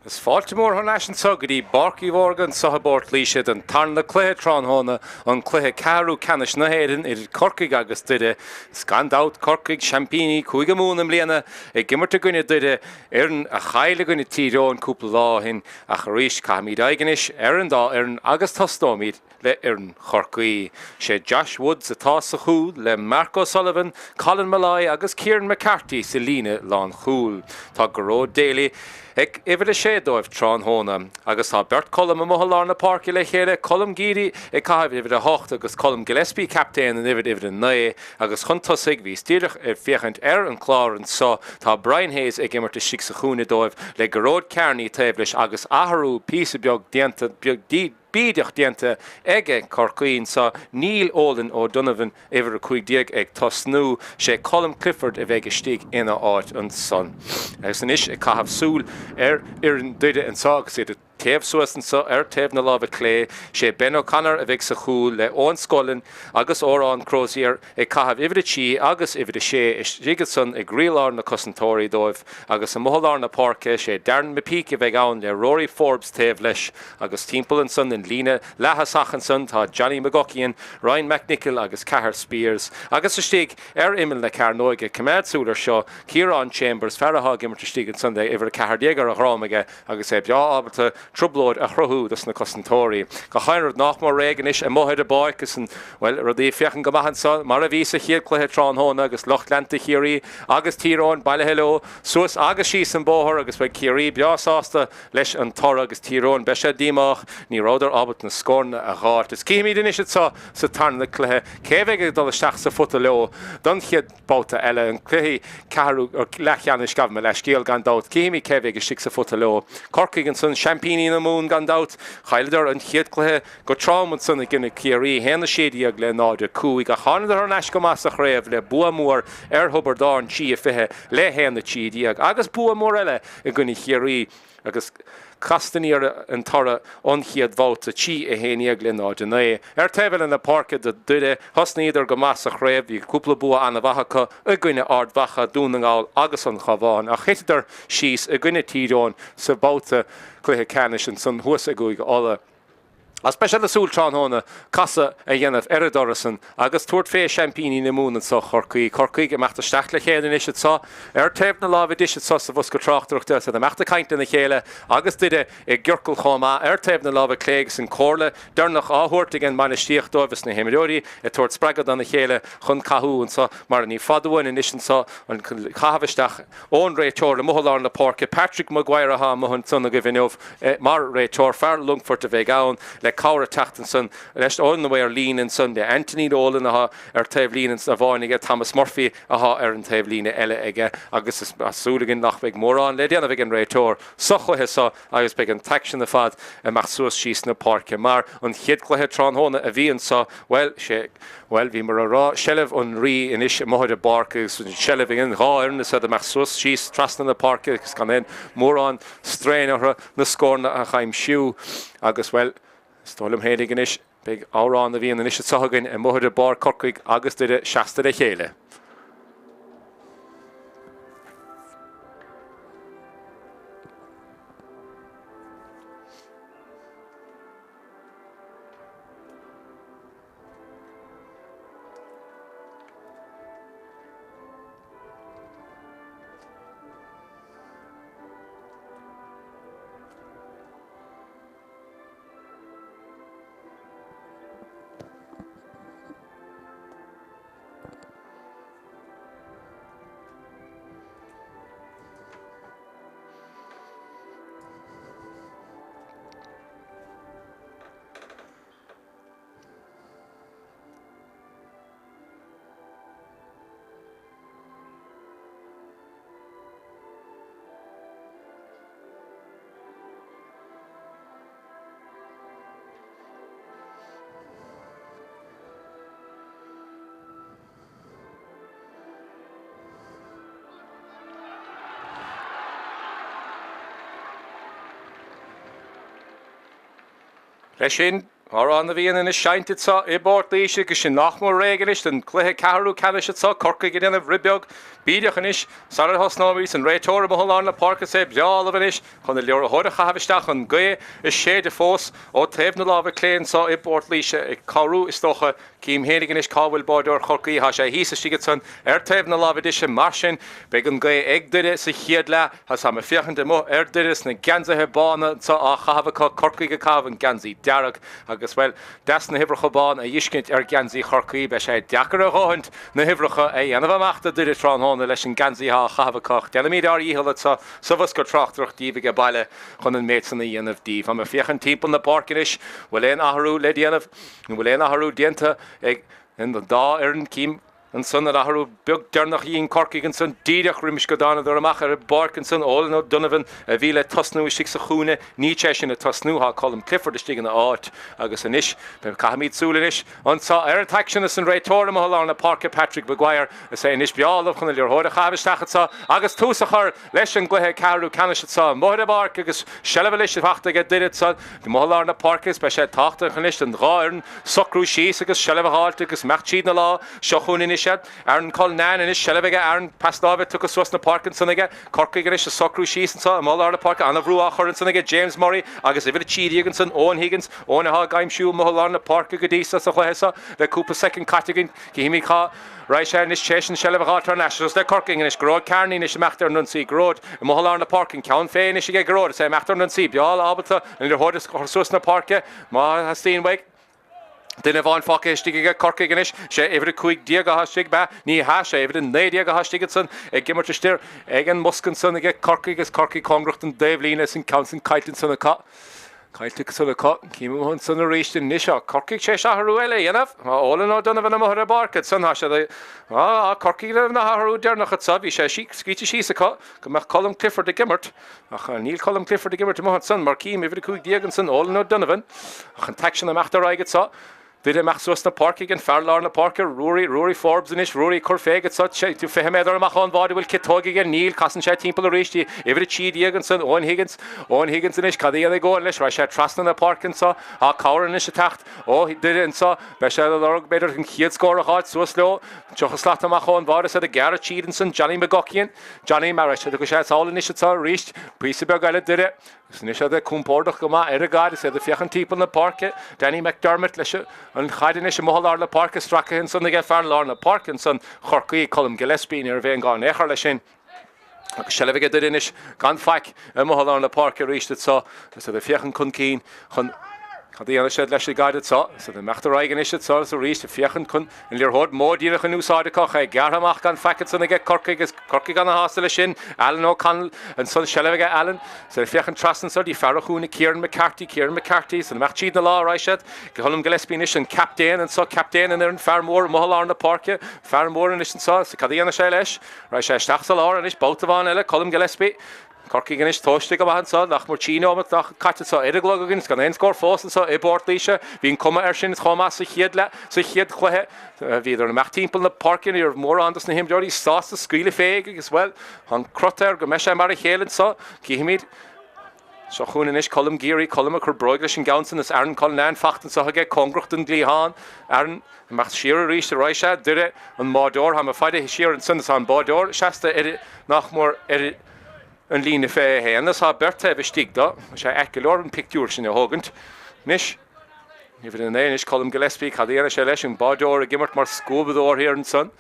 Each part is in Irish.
Is fáilte mhór thar n-ais anso go dtí Páirc Uí Mhórdha anso i bPort Laoise don tarna cluiche tráthnóna, an cluiche ceathrú ceannais na hÉireann idir Corcaigh agus Doire. Is gan dabht Corcaigh, seaimpíní Cúige Mumhan i mbliana, ag imirt i gcoinne Doire, fhoireann a chaill i gcoinne Tír Eoghain cúpla lá ó shin. Ach arís, caithfimid aghaidh anois ar an dá fhoireann agus tosnóimid le fhoireann Chorcaí. Sé Josh Woods atá sa chúl le Mark O'Sullivan, Colin Molloy agus Kieran McCarthy sa líne lánchúil. Tá Gearóid Daly ag uimhir a sé dóibh tráthnóna agus tá beirt Colm amuigh i lár na páirce le chéile, Colm Geary ag caitheamh uimhir a hocht agus Colm Gillespie, captaen in uimhir uimhir a naoi agus chun tosaigh bhíos díreach ag féachaint ar an chlár anso tá Brian Hayes ag imirt istigh sa chúinne dóibh le Gearóid Kearney taobh leis agus athrú píosa beag déanta bídeach déanta ag Corcaigh anso. Níl Olin O'Donovan, uimhir 15, ag tosnú. Sé Colm Clifford a bheidh istigh ina áit ansan. Agus anois ag caitheamh súil ar fhoireann Doire anso agus iad ag téamh suas anso ar taobh na láimhe clé, sé Ben O'Connor a bheidh sa chúl le Eoin Scullin agus Odhrán Crozier ag caitheamh uimhir 3 agus uimhir 6 istigh ansan i gcroílár na cosantóirí dóibh agus amuigh i lár na páirce sé Darren McPeak a bheidh ann le Rory Forbes taobh leis agus timpeall ansan an líne leath-thosach ansan tá Johnny McGuckian, Ryan McNicholl agus Cathal Spears agus istigh ar imeall na cearnóige, coimeád súil ar seo, Ciarán Chambers, fear atá ag imirt istigh ansan le uimhir 14 ar a dhrom aige agus é breá ábalta trioblóid a chruthú dos na cosantóirí. Gach aon rud nách mór réidh anois amuigh ar an bpáirc agus an, bhuel, rudaí ag féachaint go maith anso mar a bhí sa chéad cluiche tráthnóna agus lucht leanta Chiarraí agus Tír Eoghain bailithe leo suas agus síos an bóthar agus beidh Ciarraí breá sásta leis an toradh agus Tír Eoghain beidh siad díomách ní rabhadar ábalta na scóranna a dh'fháilt. Is cífimid anois anso sa tarna cluiche cé bheidh ag dul isteach sa phota leo don chéad babhta eile, an cluiche ceathrú leathcheannais, gabh mo leithscéal, gan dabht. Cífimid cé bheidh istigh sa phota leo. Corcaigh ansan, seaimpíní na Mumhan gan dabht. Chailleadar an chéad chluiche go trom ansan i gcoinne Ciarraí, 1-16 le 0-5, ach thánadar thar n-ais go maith sa chraobh le bua mór ar Thiobraid Árann, 3-20 le 1-13, agus bua mór eile i gcoinne Chiarraí. Agus casta aniar an toradh ón chéad bhabhta, 3-11 le 0-9. Ar taobh eile na páirce do Doire, thosnaíodar go maith sa chraobh, bhí cúpla bua an-mhaith acu i gcoinne Ard Mhacha, Dún na nGall agus an Chabhán, ach thiteadar síos i gcoinne Tír Eoghain sa bhabhta cluiche ceannais ansan thuas i gCúige Uladh. Agus beidh siad ag súil tráthnóna casadh a dhéanamh ar an dtoradh san agus tabhairt fé seaimpíní na Mumhan anso Chorcaí. Corcaigh ag imeacht isteach le chéile anois anso ar taobh na láimhe deise anso sa bhosca tráchtaireachta is iad ag imeacht ag caint lena chéile agus Doire i gciorcal chomh maith ar taobh na láimhe clé agus an comhairle deireanach á thabhairt ag an mbainistíocht dóibh is na himreoirí ag tabhairt spreagadh dona chéile chun cathú anso mar ní fada uainn anois anso an caitheamh isteach ón réiteoir amuigh i lár na páirce, Patrick Maguire atá amuigh ansan agaibh inniu mar réiteoir, fear Longfoirt a bheidh ann le cabhair ag teacht ansan leis ón maor líne ansan le Anthony Nolan atá ar taobh líne amháin aige, Thomas Murphy atá ar an taobh líne eile aige agus is súil againn nach mbeidh mórán le déanamh ag an réiteoir sa chluiche seo agus beidh an t-aicsean ar fad ag imeacht suas síos na páirce mar an chéad chluiche tráthnóna a bhí anso, bhuel, sé. Bhuel, bhíomar a rá, seilbh an Rí anois amuigh ar an bpáirc agus an seilbh ag an dhá fhoireann is iad ag imeacht suas síos trasna na páirce agus gan aon mórán strain orthu na scóranna a aimsiú agus, bhuel, is dóigh liom féinig anois, beidh amhrán a bhíonn anois anseo againn amuigh ar an bpáirc Corcaigh agus Doire seasta le chéile. Leis sin. Amhrán a bhíonn anois seinnte anseo i bPort Laoise agus sinn nach mór réidh anois don chluiche ceathrú ceannais anseo, Corcaigh ag déanamh rith beag bídeach anois sara thosnóimid. An réiteoir amuigh i lár na páirce is é breá ullamh anois chun an liathróid a chaitheamh isteach, an ghaoth ag séideadh fós ó taobh na láimhe clé anseo i bPort Laoise ag cabhrú is dócha. Cím fhéinig anois cá bhfuil báideoir Chorcaí, tá sé thíos istigh ansan ar taobh na láimhe deise, mar sin beidh an ghaoth ag Doire sa chéad leath. Tá mé ag féachaint amuigh ar Doire sna geansaithe bána anso á chaitheamh acu, Corcaigh ag caitheamh an geansaí dearg agus, bhuel, deas na huimhreacha bán a fheiscint ar gheansaí Chorcaí. Beidh sé deacair a dhóthaint na huimhreacha a dhéanamh amach do Doire tráthnóna leis an geansaí atá á chaitheamh acu ach déanaimid ár dhícheall anso sa bhosca tráchtaireachta daoibh age baile chun an méid san a dhéanamh daoibh. Tá mé ag féachaint timpeall na páirce anois, bhfuil aon athrú le déanamh? An bhfuil aon athrú déanta ag an dá fhoireann? Cím ansan an athrú beag deireanach a dhein Corcaigh ansan díreach roimis go dtánadar amach ar an bpáirc ansan. Eolan O'Donovan a bhí le tosnú istigh sa chúinne, níl sé sin ag tosnú, tá Colm Clifford istigh ina áit agus anois caithfimid súil anois anso ar an t-aicsean is an réiteoir amuigh i lár na páirce Patrick Maguire is é anois breá ullamh chun an liathróid a chaitheamh isteach anso agus tús a chur leis an gcluiche ceathrú ceannais anso amuigh ar an bpáirc agus seilbh anois faighte aige Doire anso amuigh i lár na páirce is beidh sé tábhachtach anois don dhá fhoireann socrú síos agus seilbh a dh'fháilt agus imeacht tríd na lá seo chugainn anois iad. Aaron Cullinane anois seilbh aige Aaron pas láimhe tugtha suas na páirce ansan aige Corcaigh anois ag socrú síos anso amuigh i lár na páirce an-bhrú á chur ansan aige James Murray agus uimhir 13 ansan Eoin Higgins Eoin atá ag aimsiú amuigh i lár na páirce go dtí seo sa chluiche seo le cúpla soicind caite againn cífimid cá Raghaidh sé anois tar éis an seilbh a dh'fháilt thar n-ais suas le Corcaigh anois. Gearóid Kearney anois imeacht ar an ionsaí. Gearóid amuigh i lár na páirce. An ceann fé anois aige Gearóid. Is é imeacht ar an ionsaí. Breá ábalta an liathróid a chur suas na páirce má theastaíonn uaidh. Duine amháin fágtha istigh aige Corcaigh anois. Sé uimhir 15 atá istigh, b'ea? Ní hea, sé uimhir 19 atá istigh ansan ag imirt istigh ag an mbosca ansan aige Corcaigh agus Corcaigh cóngarach don dtaobhlíne is an ceann san caillte ansan acu. Caillte ansan acu. Cím amuigh ansan arís anois. Tá Corcaigh tar éis athrú eile a dhéanamh. Tá Eolan O'Donovan amuigh ar an bpáirc ansan. Tá siad ag. Tá Corcaigh ag déanamh na hathrú deireanach anso. Bhí sé scríte síos acu go mbeadh Colm Clifford ag imirt. Ach níl Colm Clifford ag imirt amuigh ansan mar cím uimhir 15 ansan, Eolan O'Donovan. Ach an t-aicsean imeacht ar aghaidh anso. Doire amach suas na páirce ag an fear lár na páirce, Ruairí, Ruairí Forbes anois, Ruairí ag cur fé anso, 20 méadar amach ón bháide, bhfuil ciotóig aige? Níl, casann sé timpeall arís, uimhir 13 ansan, Eoin Higgins, Eoin Higgins anois, cad a dhéanfaidh Eoin leis? Raghaidh sé trasna na páirce anso, tá cabhair anois ag teacht ó Dhoire anso, beidh sé ag lorg b'fhéidir an chéad scór a dh'fháilt suas leo, 30 slat amach ón bháide, is iad ag gearradh tríd ansan, Johnny McGuckian, Johnny, mar a tugann sé sall anois anso arís, píosa beag eile Doire. Agus anois iad compordach go maith ar an gcaid is iad ag féachaint timpeall na páirce. Danny McDermott leis an chaid anois amuigh i lár na páirce, stractha ansan aige fear lár na páirce ansan Chorcaí, Colm Gillespie, ní raibh aon gá in aon chor leis sin. Agus seilbh aige Doire anois gan faic amuigh i lár na páirce arís anso agus iad ag féachaint chun cinn chun Cad a dhéanfaidh siad leis an gcaid anso? Is iad ag imeacht ar aghaidh anois anso is arís ag féachaint chun an liathróid modh díreach in úsáid acu. É gearrtha amach gan faic ansan aige Corcaigh agus Corcaigh ana-shásta leis sin. Alan O'Connell ansan, seilbh aige Alan. Is é ag féachaint trasna anso dtí fear an chúinne Kieran McCarthy. Kieran McCarthy is ag imeacht tríd na lá raghaidh siad. Colm Gillespie anois an captaen anso, captaen an fhoireann, fear mór amuigh i lár na páirce. Fear mór anois anso. Is cad a dhéanfaidh sé leis? Raghaidh sé isteach sa lár anois babhta amháin eile. Colm Gillespie. Corcaigh anois tomhaiste go maith anso, nach mór 3 nóimeat caite anso ar an gclog againn is gan aon scór fós anso i bPort Laoise. Bhí an cuma air sin chomh maith sa chéad leath, sa chéad chluiche. Bhíodar ag imeacht timpeall na páirce, ní raibh mórán dos na himreoirí sásta scaoileadh fé agus, bhuel, tá an crot air go mbeidh sé mar a chéile anso. Cífimid. Seo chugainn anois Colm Geary, Colm ag cur bróige leis an gceann san is Aaron Cullinane fachta anso aige, cóngarach don gcliathán. Aaron imeacht siar arís a raghaidh sé, Doire, an mbáideoir, tá mé ag faire siar ansan is tá an báideoir seasta ar, nach mór, ar an líne 21 is tá beirt taobh istigh do. Tá sé ait go leor an pictiúr sin a thógaint. Anois, uimhir 9 anois, Colm Gillespie, cad a dhéanfaidh sé leis, an báideoir ag imirt mar scuabadóir thiar ansan.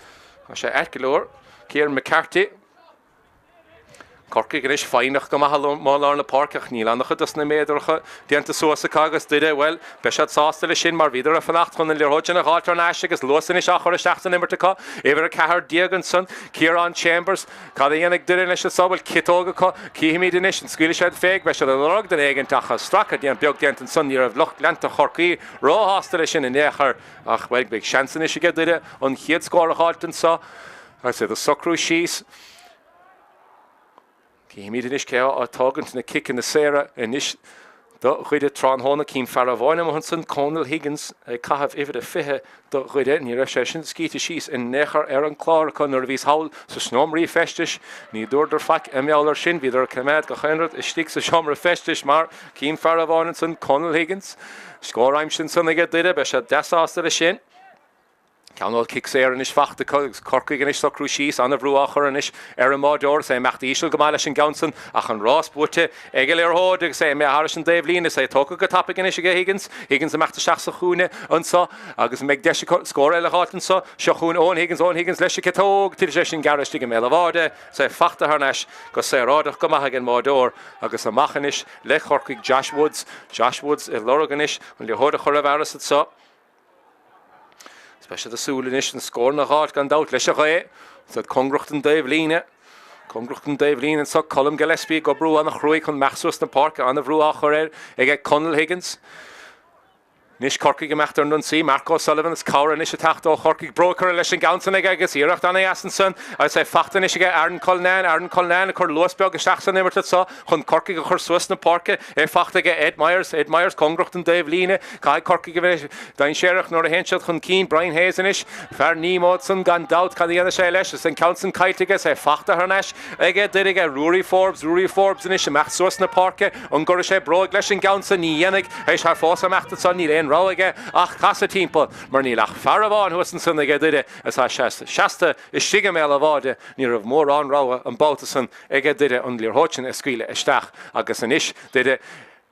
Tá sé ait go leor. Kieran McCarthy. Corcaigh anois foighneach go maith i lár na páirce ach níl an-chuid dos na méadracha déanta suas acu agus Doire, bhuel, beidh siad sásta leis sin mar bhíodar ag fanacht chun an liathróid sin a dh'fháilt thar n-ais agus luas anois á chur isteach san imirt acu. Uimhir 14 ansan, Ciarán Chambers. Cad a dhéanfaidh Doire anois anso? Bhfuil ciotóg acu? Cífimid anois. An scaoilfidh siad fé? Beidh siad ag lorg duine éigint ach stracadh beag déanta ansan. Ní raibh lucht leanta Chorcaí róshásta leis sin in aon chor ach, bhuel, beidh seans anois aige Doire an chéad scór a dh'fháilt anso. Agus iad ag socrú síos, cífimid anois cé atá ag tógaint na ciceanna saora anois. Do Dhoire tráthnóna, cím fear amháin amuigh ansan, Conal Higgins, ag caitheamh uimhir a 20 do Dhoire. Ní raibh sé sin scríte síos in aon chor ar an clár acu nuair a bhíos thall sa seomraí feistis. Ní dúradar faic i ngeall air sin, bhíodar ag coimeád gach aon rud istigh sa seomra feistis mar cím fear amháin ansan, Conal Higgins. Scór aimsithe ansan aige Doire, beidh siad deas sásta leis sin. Ceann ó chic saor anois fachta acu agus Corcaigh anois socrú síos, an-bhrú á chur anois ar an mbáireoir is é imeacht íseal go maith leis an gceann san ach an rás buaite ag an liathróid agus é imithe thairis an dtaobh líne is é tógtha go tapaidh anois aige Higgins. Higgins imeacht isteach sa chúinne anso agus an mbeidh deis acu scór eile a dh'fháilt anso? Seo chugainn Eoin Higgins, Eoin Higgins leis an ciotóg, titfidh sé sin gearr istigh i mbéal an bháide is é fachta thar n-ais go saoráideach go maith ag an mbáireoir agus amach anois le Corcaigh Josh Woods, Josh Woods ag lorg anois an liathróid a chur i bhfearas anso. Beidh siad ag súil anois an scór a dh'fháilt gan dabht leis an ghaoth. Is iad cóngarach don dtaobh líne. Cóngarach don dtaobh líne anso Colm Gillespie ag oibriú ana-chruaidh chun imeacht suas na páirce. Ana-bhrú á chur air aige Conal Higgins. Anois Corcaigh imeacht ar an ionsaí. Mark O'Sullivan is cabhair anois ag teacht ó Chorcaigh. Bróig curtha leis an gceann san aige agus iarracht ana-dheas ansan agus é fachta anois aige Aaron Cullinane. Aaron Cullinane ag cur luas beag isteach san imirt anso. Chun Corcaigh a chur suas na páirce, é fachta aige Ed Myers, Ed Myers cóngarach don dtaobh líne. Caithfidh Corcaigh a bheith dainséarach nuair a théann siad chun cinn. Brian Hayes anois, fear Nemo ansan gan dabht, cad a dhéanfaidh sé leis? Is an ceann san caillte aige, is é fachta thar n-ais aige Doire aige Ruairí Forbes, Ruairí Forbes anois imeacht suas na páirce. An gcuirfidh sé bróig leis an gceann san? Ní dhéanfaidh. Théis thar fós imeacht ansan, níl aon rogha aige ach casadh timpeall mar níl ach fear amháin thuas ansan aige Doire is tá sé seasta istigh i mbéal an bháide. Ní raibh mórán rogha an babhta san aige Doire an liathróid sin a scaoileadh isteach agus anois Doire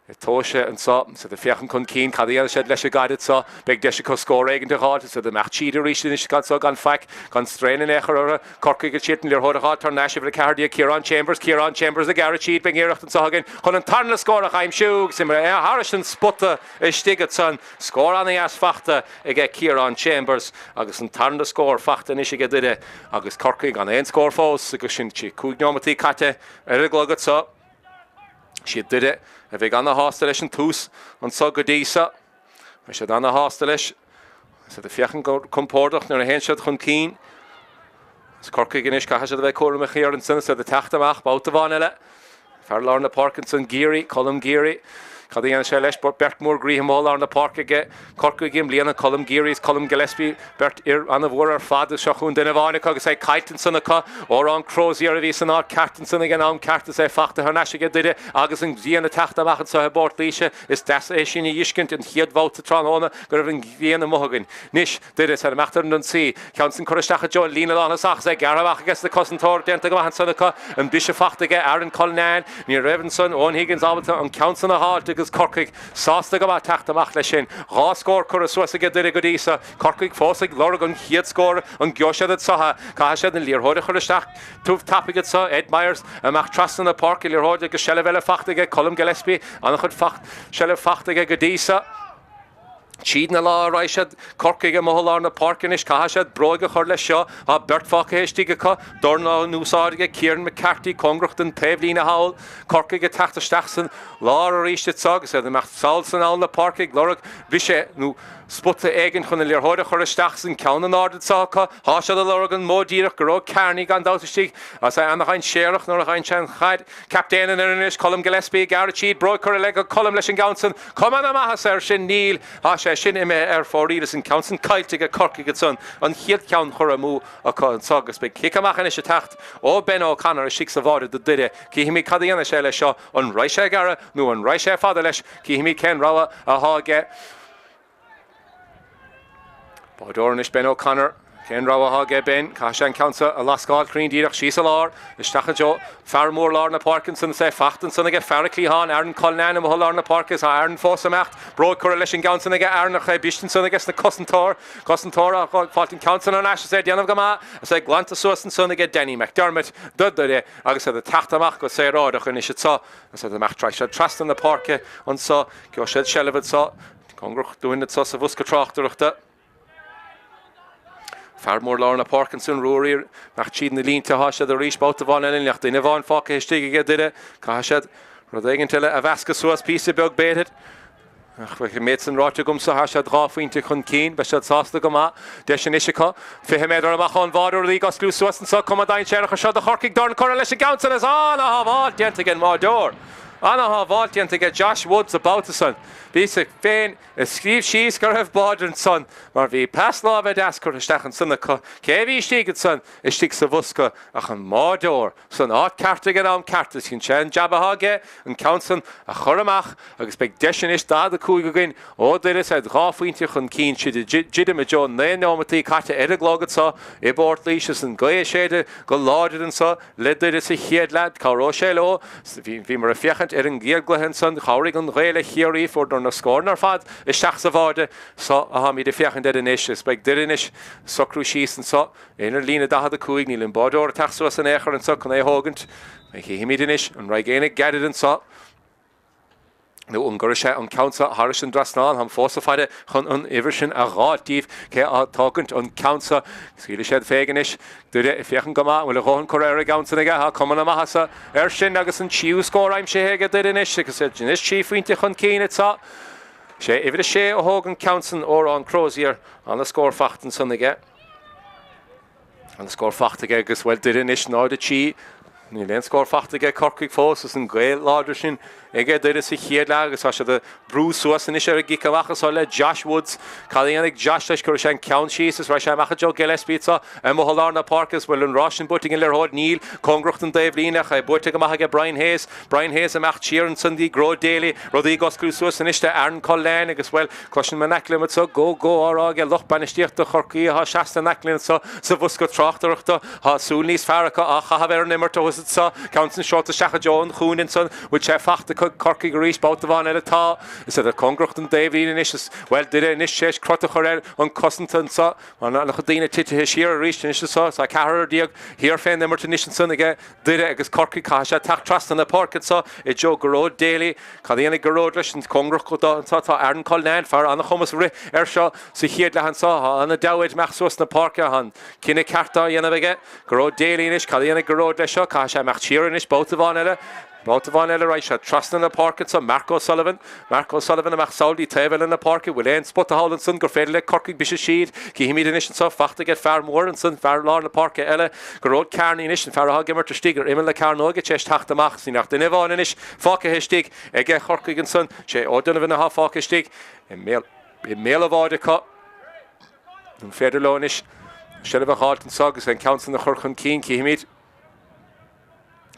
ag tomhais anso, is iad ag féachaint chun cinn, cad a dhéanfaidh siad leis an gcaid anso, beidh deis acu scór éigin a dh'fháilt, is iad ag imeacht tríd arís anois anso gan faic, gan straon in aon chor orthu, Corcaigh ag iarraidh an liathróid a dh'fháilt thar n-ais, uimhir 14 Ciarán Chambers, Ciarán Chambers ag gearradh tríd, beidh iarracht anso againn chun an tarna scór a aimsiú agus imithe thairis an spota istigh ansan, scór ana-dheas fachta aige Ciarán Chambers agus an tarna scór fachta anois aige Doire. Agus Corcaigh gan aon scór fós agus sin 5 neomataí caite ar an gclog anso. Is iad Doire a bheidh ana-shásta leis an tús anso go dtí so. Beidh siad ana-shásta leis. Is iad ag féachaint go compordach nuair a théann siad chun cinn. Is Corcaigh anois, caithfidh siad a bheith cúramach thiar ansin is iad ag teacht amach babhta amháin eile. Fear lár na páirce ansan, Geary, Colm Geary. Cad a dhéanfaidh sé leis? Beirt mhór groíthe amuigh i lár na páirce aige Corcaigh i mbliana, Colm Geary is Colm Gillespie, beirt fhir an-mhór ar fad. Is seo chugainn duine amháin acu agus é caillte ansan acu. Odhrán Crozier a bhí san áit ceart ansan ag an am ceart is é fachta thar n-ais aige Doire agus an ghrian ag teacht amach anso i bPort Laoise. Is deas é sin a dh'fheiscint an chéad bhabhta tráthnóna go raibh an ghrian amuigh againn. Anois. Doire ag imeacht ar an ionsaí. Ceann san curtha isteach i dtreo an líne lánthosach is é gearrtha amach aige na cosantóir déanta go maith ansan acu. An briseadh fachta aige Aaron Cullinane. Ní raibh ansan Eoin Higgins ábalta an ceann san a dh'fháilt agus Corcaigh sásta go maith teacht amach leis sin. 2 scór curtha suas aige Doire go dtí so. Corcaigh fós ag lorg an chéad scór. An gheobhaidh siad anso é? Caithfidh siad an liathróid a chur isteach tiubh tapaidh anso. Ed Myers amach trasna na páirce. Liathróid agus seilbh eile fachta aige Colm Gillespie. An-chuid seilbh fachta aige go dtí so. Tríd na lá a raghaidh siad, Corcaigh amuigh i lár na páirce anois, caithfidh siad bróig a chur leis seo, tá beirt fágtha istigh acu, dorn á n-úsáid aige Kieran McCarthy cóngarach don taobhlíne thall, Corcaigh ag teacht isteach san lár arís anso agus iad ag imeacht sall is anall na páirce ag lorg briseadh nó spota éigin chun an liathróid a chur isteach san ceann in airde anso acu. Tá siad ag lorg an modh díreach go raibh Kearney gan dabht istigh agus é ana-dhainséarach nuair a fhaigheann sé an chaid. Captaen an fhoireann anois, Colm Gillespie ag gearradh tríd, bróig curtha le go Colm leis an gceann san. Cuma na maitheasa air sin, níl, tá sé sin imithe ar fóraoil is an ceann san caillte aige Corcaigh ansan, an chéad cheann curtha amú acu anso agus beidh cic amach anois ag teacht ó Ben O'Connor istigh sa bháide do Doire. Cífimid cad a dhéanfaidh sé leis seo, an raghaidh sé ag gearradh nó an raghaidh sé fada leis, cífimid cén rogha athá aige. Báideoir anois Ben O'Connor. Cén rogha atá aige Ben? Caithfidh sé an ceann seo a lascáil cruinn díreach síos i lár, isteach i dtreo fear mór lár na páirce ansan is é fachta ansan aige fear an chliatháin, Aaron Cullinane amuigh i lár na páirce is tá Aaron fós ag imeacht. Bróig curtha leis an gceann san aige Aaron ach é briste ansan aige sna cosantóir. Cosantóir ag fáilt an ceann san ar ais is é ag déanamh go maith is é glanta suas ansan aige Danny McDermott do Doire agus iad ag teacht amach go saoráideach anois anso agus iad ag imeacht trasna na páirce anso. Gheobhaidh siad seilbh anso. Cóngarach dúinn anso sa bhosca tráchtaireachta. Fear mór lár na páirce ansin, Ruairí, ag imeacht tríd na línte atá siad arís, babhta amháin eile, níl ach duine amháin fágtha istigh aige Doire. Caithfidh siad rud éigin eile a mheascadh suas píosa beag b'fhéidir. Ach bheadh an méid san ráite agamsa, tá siad 2 phointe chun cinn, beidh siad sásta go maith. Deis anois acu, 20 méadar amach ón bháide, rudaí ag osclú suas anso, cuma dainséarach anseo do Chorcaigh, dorn curtha leis an gceann san is ana-shábháil déanta ag an mbáideoir. Ana-shábháilt déanta aige Josh Woods an babhta san. Bhíos féin ag scríobh síos go raibh báide ansan mar bhí pas láimhe deas curtha isteach ansan acu. Cé a bhí istigh ansan istigh sa bhosca ach an báideoir san áit ceart ag an am ceart. Is sin an jab atá aige, an ceann san a chur amach agus beidh deis anois 45 againn ó Dhoire is iad dhá phointe chun cinn. Siad ag druidim i dtreo 19 neomataí caite ar an gclog anso i bPort Laoise is an gaoth ag séideadh go láidir anso le Doire sa chéad leath. Cabhróidh sé leo. Bhíomar ag féachaint ar an gcéad gcluiche ansan. Chabhraigh an ghaoth le Chiarraí. Fuaireadar na scóranna ar fad isteach sa bháide. So atáimid ag féachaint air anois. Is beidh Doire anois ag socrú síos anso ar an líne 45. Níl an báideoir ag teacht suas in aon chor anso chun é a thógaint. Chífimid anois an raghaidh éinne gairid anso. Nó an gcuirfidh sé an ceann seo thairis an dtrasnán? Táim fós ag faire chun an uimhir sin a dh'fháilt díobh. Cé atá ag tógaint an ceann seo? Scaoilfidh siad féig anois. Doire ag féachaint go maith. An bhfuil a dhóthain curtha ar an gceann san aige? Tá cuma na maitheasa air sin agus an tríú scór aimsithe aige Doire anois agus iad anois trí phointe chun cinn anseo. Sé uimhir a sé a thóg an ceann san, Odhrán Crozier. Ana-scór fachta ansan aige. An-scór fachta aige agus, bhuel, Doire anois 0-3. Níl aon scór fachta aige Corcaigh fós is an gaoth láidir sin aige Doire sa chéad leath agus tá siad ag brú suas anois ar an gcic amach anseo le Josh Woods. Cad a dhéanfaidh Josh leis? Cuirfidh sé an ceann síos is raghaidh sé amach i dtreo Gillespie anseo amuigh i lár na páirce is bhfuil an rás sin buaite ag an liathróid? Níl. Cóngarach don dtaobhlíne ach é buaite go maith aige Brian Hayes. Brian Hayes amach siar ansan dtí Gearóid Daly. Rudaí ag osclú suas anois do Aaron Cullinane agus, bhuel, Cloisim in aice liom anso Go Go á rá aige lucht bainistíochta Chorcaí atá seasta in aice linn anso sa bhosca tráchtaireachta. Tá súil níos fearr acu á chaitheamh ar an imirt ó thús anso. Ceann san seolta isteach i dtreo an chúinne ansan. Bhfuil sé fachta acu Corcaigh arís babhta amháin eile? Tá. Is iad cóngarach don dtaobhlíne anois is, bhuel, Doire anois tar éis crot a chur ar an cosanta anso. Mar an-chuid daoine titithe siar arís anois anso. Tá ceathrar déag thiar fén imirt anois ansan aige Doire agus Corcaigh. Caithfidh sé teacht trasna na páirce anso i dtreo Gearóid Daly. Cad a dhéanfaidh Gearóid leis? Cóngarach dó anso tá Aaron Cullinane, fear an-chumas rith air seo sa chéad leath anso. Tá an-deabhóid imeacht suas na páirce. Tá an cinneadh ceart á dhéanamh aige. Gearóid Daly anois. Cad a dhéanfaidh Gearóid leis seo? Caithfidh sé imeacht siar anois babhta amháin eile. Babhta amháin eile raghaidh sé trasna na páirce anso. Mark O'Sullivan. Mark O'Sullivan amach sall dtí taobh eile na páirce. Bhfuil aon spota thall ansan gur féidir le Corcaigh briseadh siar? Cífimid anois anso. Fachta aige fear mór ansan, fear lár na páirce eile. Gearóid Kearney anois, an fear atá ag imirt istigh ar imeall na cearnóige tar éis teacht amach. Níl ach duine amháin anois fágtha istigh aige Chorcaigh ansan. Sé O'Donovan atá fágtha istigh i mbéal i mbéal an bháide acu. An féidir leo anois seilbh a dh'fháilt anso agus an ceann san a chur chun cinn? Cífimid.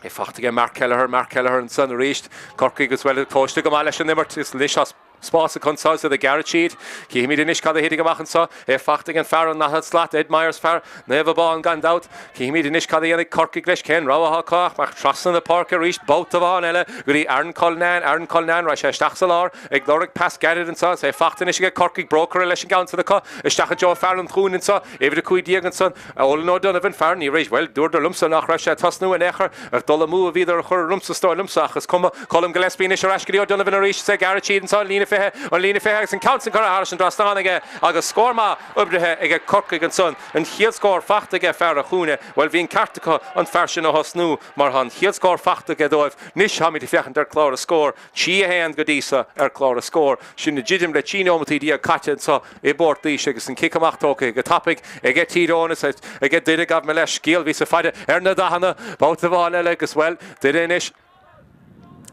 É fachta aige Mark Kelleher, Mark Kelleher ansan arís. Corcaigh agus bhuel tomhaiste go maith leis an imirt is anois tá spás acu anso is iad ag gearradh tríd. Cífimid anois cad a thitfidh amach anso. É fachta ag an fear an ndaichead slat, Ed Myers, fear Naomh Abán gan dabht. Cífimid anois cad a dhéanfaidh Corcaigh leis, cén rogha atá acu ach imeacht trasna na páirce arís babhta amháin eile go dtí Aaron Cullinane, Aaron Cullinane, raghaidh sé isteach sa lár ag lorg pas gairid anso is é fachta anois aige Corcaigh, brócaire leis an gceann san acu isteach i dtreo fear an chúinne anso, uimhir 15 ansan. Olin O'Donovan, fear ní raibh, bhuel, dúradar liomsa nach raibh sé ag tosnú in aon chor, ach dul amú a bhíodar a chur ormsa, is dóigh liomsa, ach is cuma. Colm Gillespie anois ar ais go dtí O'Donovan arís, is é ag gearradh tríd anso, an líne 20, an líne 20 agus an ceann san curtha thairis an dtrasnán aige agus scór maith oibrithe aige Corcaigh ansan. An chéad scór fachta aige fear an chúinne, bhuel, bhí an ceart acu an fear sin a thosnú mar tá an chéad scór fachta aige dóibh. Anois táimid ag féachaint ar clár na scór. 3, 1 go dtí so ar chlár na scór. Sinn ag druidim le 13 neomataí caite anso i bPort Laoise agus an cic amach tógtha go tapaidh aige Tír Eoghain is aige Doire gabh mo leithscéal bhíos ag faire ar na dathanna babhta amháin eile agus bhuel Doire anois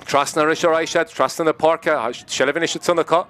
trasna arís ar aghaidh siad trasna na páirce seilbh anois ansan acu.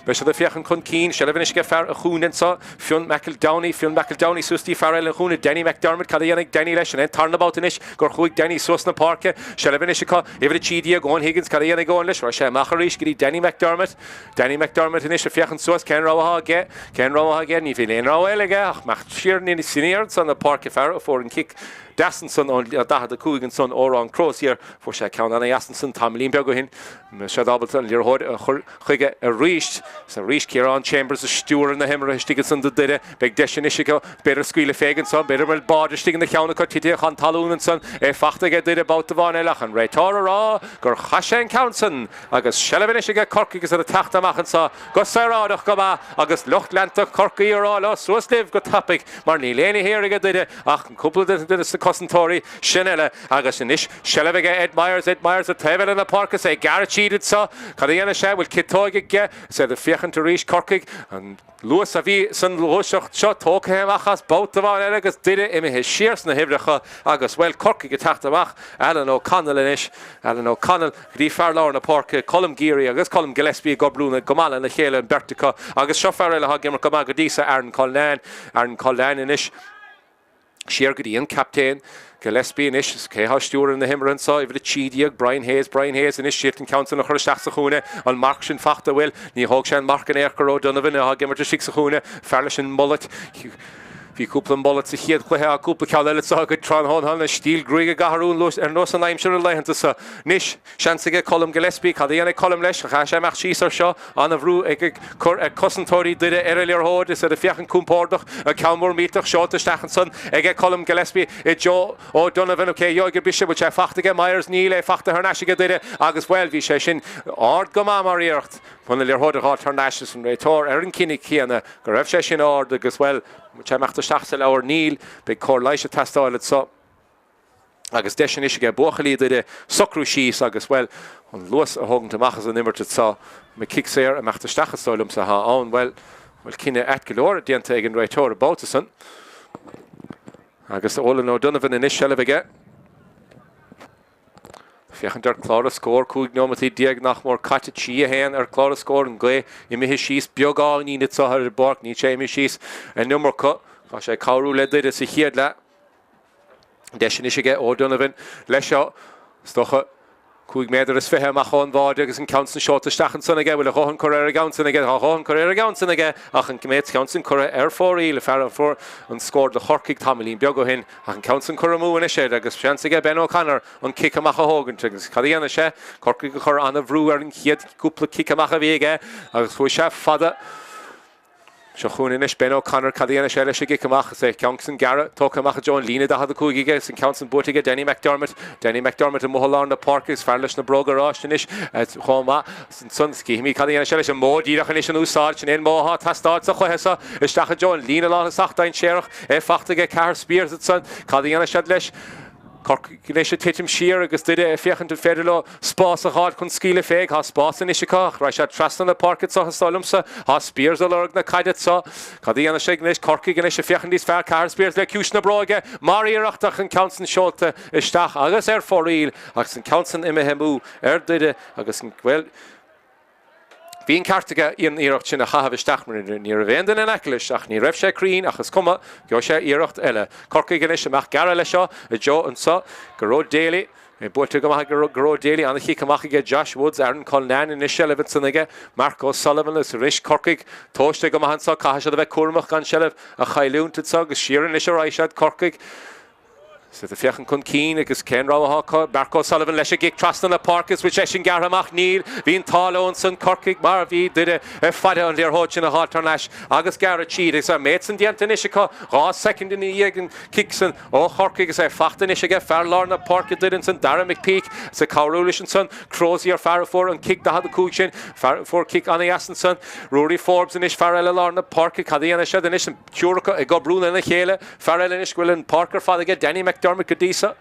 Beidh siad ag féachaint chun cinn, seilbh anois aige fear an chúinne anso, Fionn McEldowney, Fionn McEldowney suas dtí fear eile an chúinne, Danny McDermott, cad a dhéanfaidh Danny leis? An é an tarna babhta anois gur chuaigh Danny suas na páirce? Seilbh anois acu, uimhir 13, Eoin Higgins, cad a dhéanfaidh Eoin leis? Raghaidh sé amach arís go dtí Danny McDermott. Danny McDermott anois ag féachaint suas, cén rogha atá aige? Cén rogha atá aige? Ní bhíonn aon rogha eile aige ach imeacht siar níos aniar ansan na páirce, fear a fuair an cic deas ansan ón 45 ansan, Odhrán Crozier, fuair sé ceann ana-dheas ansan tamaillín beag ó shin. Beidh siad ábalta an liathróid a chur chuige arís. Is arís Ciarán Chambers ag stiúradh na himeartha istigh ansan do Doire. Beidh deis anois acu b'fhéidir scaoileadh féig ansan. B'fhéidir go bhfuil báide istigh ina cheann acu titithe chun talún ansan. É fachta aige Doire babhta amháin eile ach an réiteoir a rá gur chaith sé an ceann san agus seilbh anois aige Corcaigh agus iad ag teacht amach anso go saoráideach go maith agus lucht leanta Chorcaí a rá leo suas libh go tapaidh mar níl éinne thiar aige Doire ach cúpla duine sna. cosantóirí, sin eile agus anois seilbh aige Ed Myers, Ed Myers ar taobh eile na páirce is é ag gearradh tríd anseo, cad a dhéanfaidh sé, bhfuil ciotóig aige, is iad ag féachaint arís Corcaigh, an luas a bhí san ghluaiseacht seo tógtha amach as babhta amháin eile agus Doire imithe siar sna huimhreacha agus, bhuel, Corcaigh ag teacht amach, Alan O'Connell anois, Alan O'Connell go dtí fear lár na páirce, Colm Geary agus Colm Gillespie ag oibriú go maith lena chéile an bheirt acu agus seo fear eile atá ag imirt go maith go dtí seo, Aaron Cullinane, Aaron Cullinane anois. Siar go dtí an captaen, Gillespie anois, is cé atá ag stiúradh na himeartha anseo, uimhir 13, Brian Hayes, Brian Hayes anois, siad an ceann san a chur isteach sa chúinne, an marc sin fachta, bhuel, ní thóg sé an marc in aon chor O'Donovan atá ag imirt istigh sa chúinne, fear leis an mullet, bhí cúpla mullet sa chéad chluiche, tá cúpla ceann eile anseo agat tráthnóna, an stíl gruaige ag athrú ar nós an aimsir na laethanta seo. Anois, seans aige Colm Gillespie, cad a dhéanfaidh Colm leis, chaithfidh sé imeacht síos air seo, An-bhrú ag cur ar cosantóirí Doire ar an liathróid is iad ag féachaint compordach, an ceann mór millteach seolta isteach ansan aige Colm Gillespie i dtreo O'Donovan. Cé a gheobhaidh an briseadh? Bhfuil sé fachta aige Myers? Níl é fachta thar n-ais aige Doire agus, bhuel, bhí sé sin ard go maith mar iarracht chun an liathróid a dh'fháilt thar n-ais is an réiteoir ar an cinneadh céanna go raibh sé sin ard agus, bhuel, bhfuil sé imeacht isteach sa leabhar? Níl. Beidh cóir leighis ag teastáil anso. Agus deis anois aige buachaillí Doire socrú síos agus, bhuel, an luas a thógaint amach as an imirt anseo. An cic saor imeacht isteach is dóigh liomsa atá ann. Bhuel, bhfuil cinneadh ait go leor déanta ag an réiteoir an babhta san. Agus Olin O'Donovan anois seilbh aige. Féachaint ar chlár na scór, 15 nóimeataí nach mór caite, 3-1 ar chlár na scór, an ghaoth imithe síos beagáinín anseo ar an bpáirc, níl sé imithe síos an iomarca. Tá sé ag cabhrú le Doire sa chéad leath. Deis anois aige O'Donovan leis seo, is dócha, 5 méadar is 20 amach ón bháide agus an ceann san seolta isteach ansan aige. Bhfuil a dhóthain curtha ar an gceann san aige? Tá a dhóthain curtha ar an gceann san aige ach an méid ceann san curtha ar fóraoil. Fear a fuair an scór do Chorcaigh tamaillín beag ó shin ach an ceann san curtha amú anois air agus seans aige Ben O'Connor an cic amach a thógaint agus cad a dhéanfaidh sé? Corcaigh a chuir an-bhrú ar an chéad chúpla cic amach a bhí aige agus chuaigh sé fada. Seo chugainn anois Ben O'Connor, cad a dhéanfaidh sé leis an gcic amach? Is é ceann san gearra, tógtha amach i dtreo an líne 45 aige, is an ceann san buaite aige Danny McDermott. Danny McDermott amuigh i lár na páirce is fear leis na bróga oráiste anois chomh maith. Ansan, cífimid cad a dhéanfaidh sé leis an modh díreach anois in úsáid. Sin é an modh atá ag teastáil sa chluiche seo. Isteach i dtreo an líne lántosach dainséarach, é fachta aige Ceathar Speers ansan. Cad a dhéanfaidh siad leis? Corcaigh anois ag titim siar agus Doire ag féachaint an féidir leo spás a dh'fháil chun scaoileadh fé. Tá spás anois acu ach raghaidh siad trasna na páirce anseo is dóigh liomsa. Tá Speers ag lorg na caide anseo. Cad a dhéanfaidh sé anois? Corcaigh anois ag féachaint níos fearr. Ceathar Speers le ciumhais na bróige mar iarracht ach an ceann san seolta isteach agus ar fóraoil agus an ceann san imithe amú ar Doire agus, bhuel, Bhí an ceart aige an iarracht sin a chaitheamh isteach mar ní raibh aon duine in aice leis ach ní raibh sé cruinn ach is cuma, gheobhaidh sé iarracht eile. Corcaigh anois amach gearradh leis seo i dtreo anso Gearóid Daly. É buailte go maith ag Gearóid Daly, an-chic amach aige Josh Woods, Aaron Cullinane anois seilbh ansan aige, Mark O'Sullivan agus arís Corcaigh tomhaiste go maith anso, caithfidh siad a bheith cúramach gan seilbh a chailliúint anso agus siar anois ar aghaidh siad Corcaigh. Is iad ag féachaint chun cinn agus cén rogha atá acu? Mark O'Sullivan leis an gcic trasna na páirce is bhfuil sé sin gearrtha amach? Níl. Bhí an t-ádh leo ansan, Corcaigh, mar bhí Doire ag faire an liathróid sin a dh'fháilt thar n-ais agus gearradh tríd. Agus an méid san déanta anois acu, 2 soicind ina dhiaidh an cic san ó Chorcaigh agus é fachta anois aige fear lár na páirce Doire ansan, Dara McPeak, is ag cabhrú leis ansan, Crozier, fear a fuair an cic 45 sin, fear a fuair cic an-dheas ansan, Ruairí Forbes anois, fear eile lár na páirce, cad a dhéanfaidh siad anois? Triúr acu ag oibriú lena chéile. Fear eile anois go bhfuil an pháirc ar fad aige, Danny McDermott go dtí seo.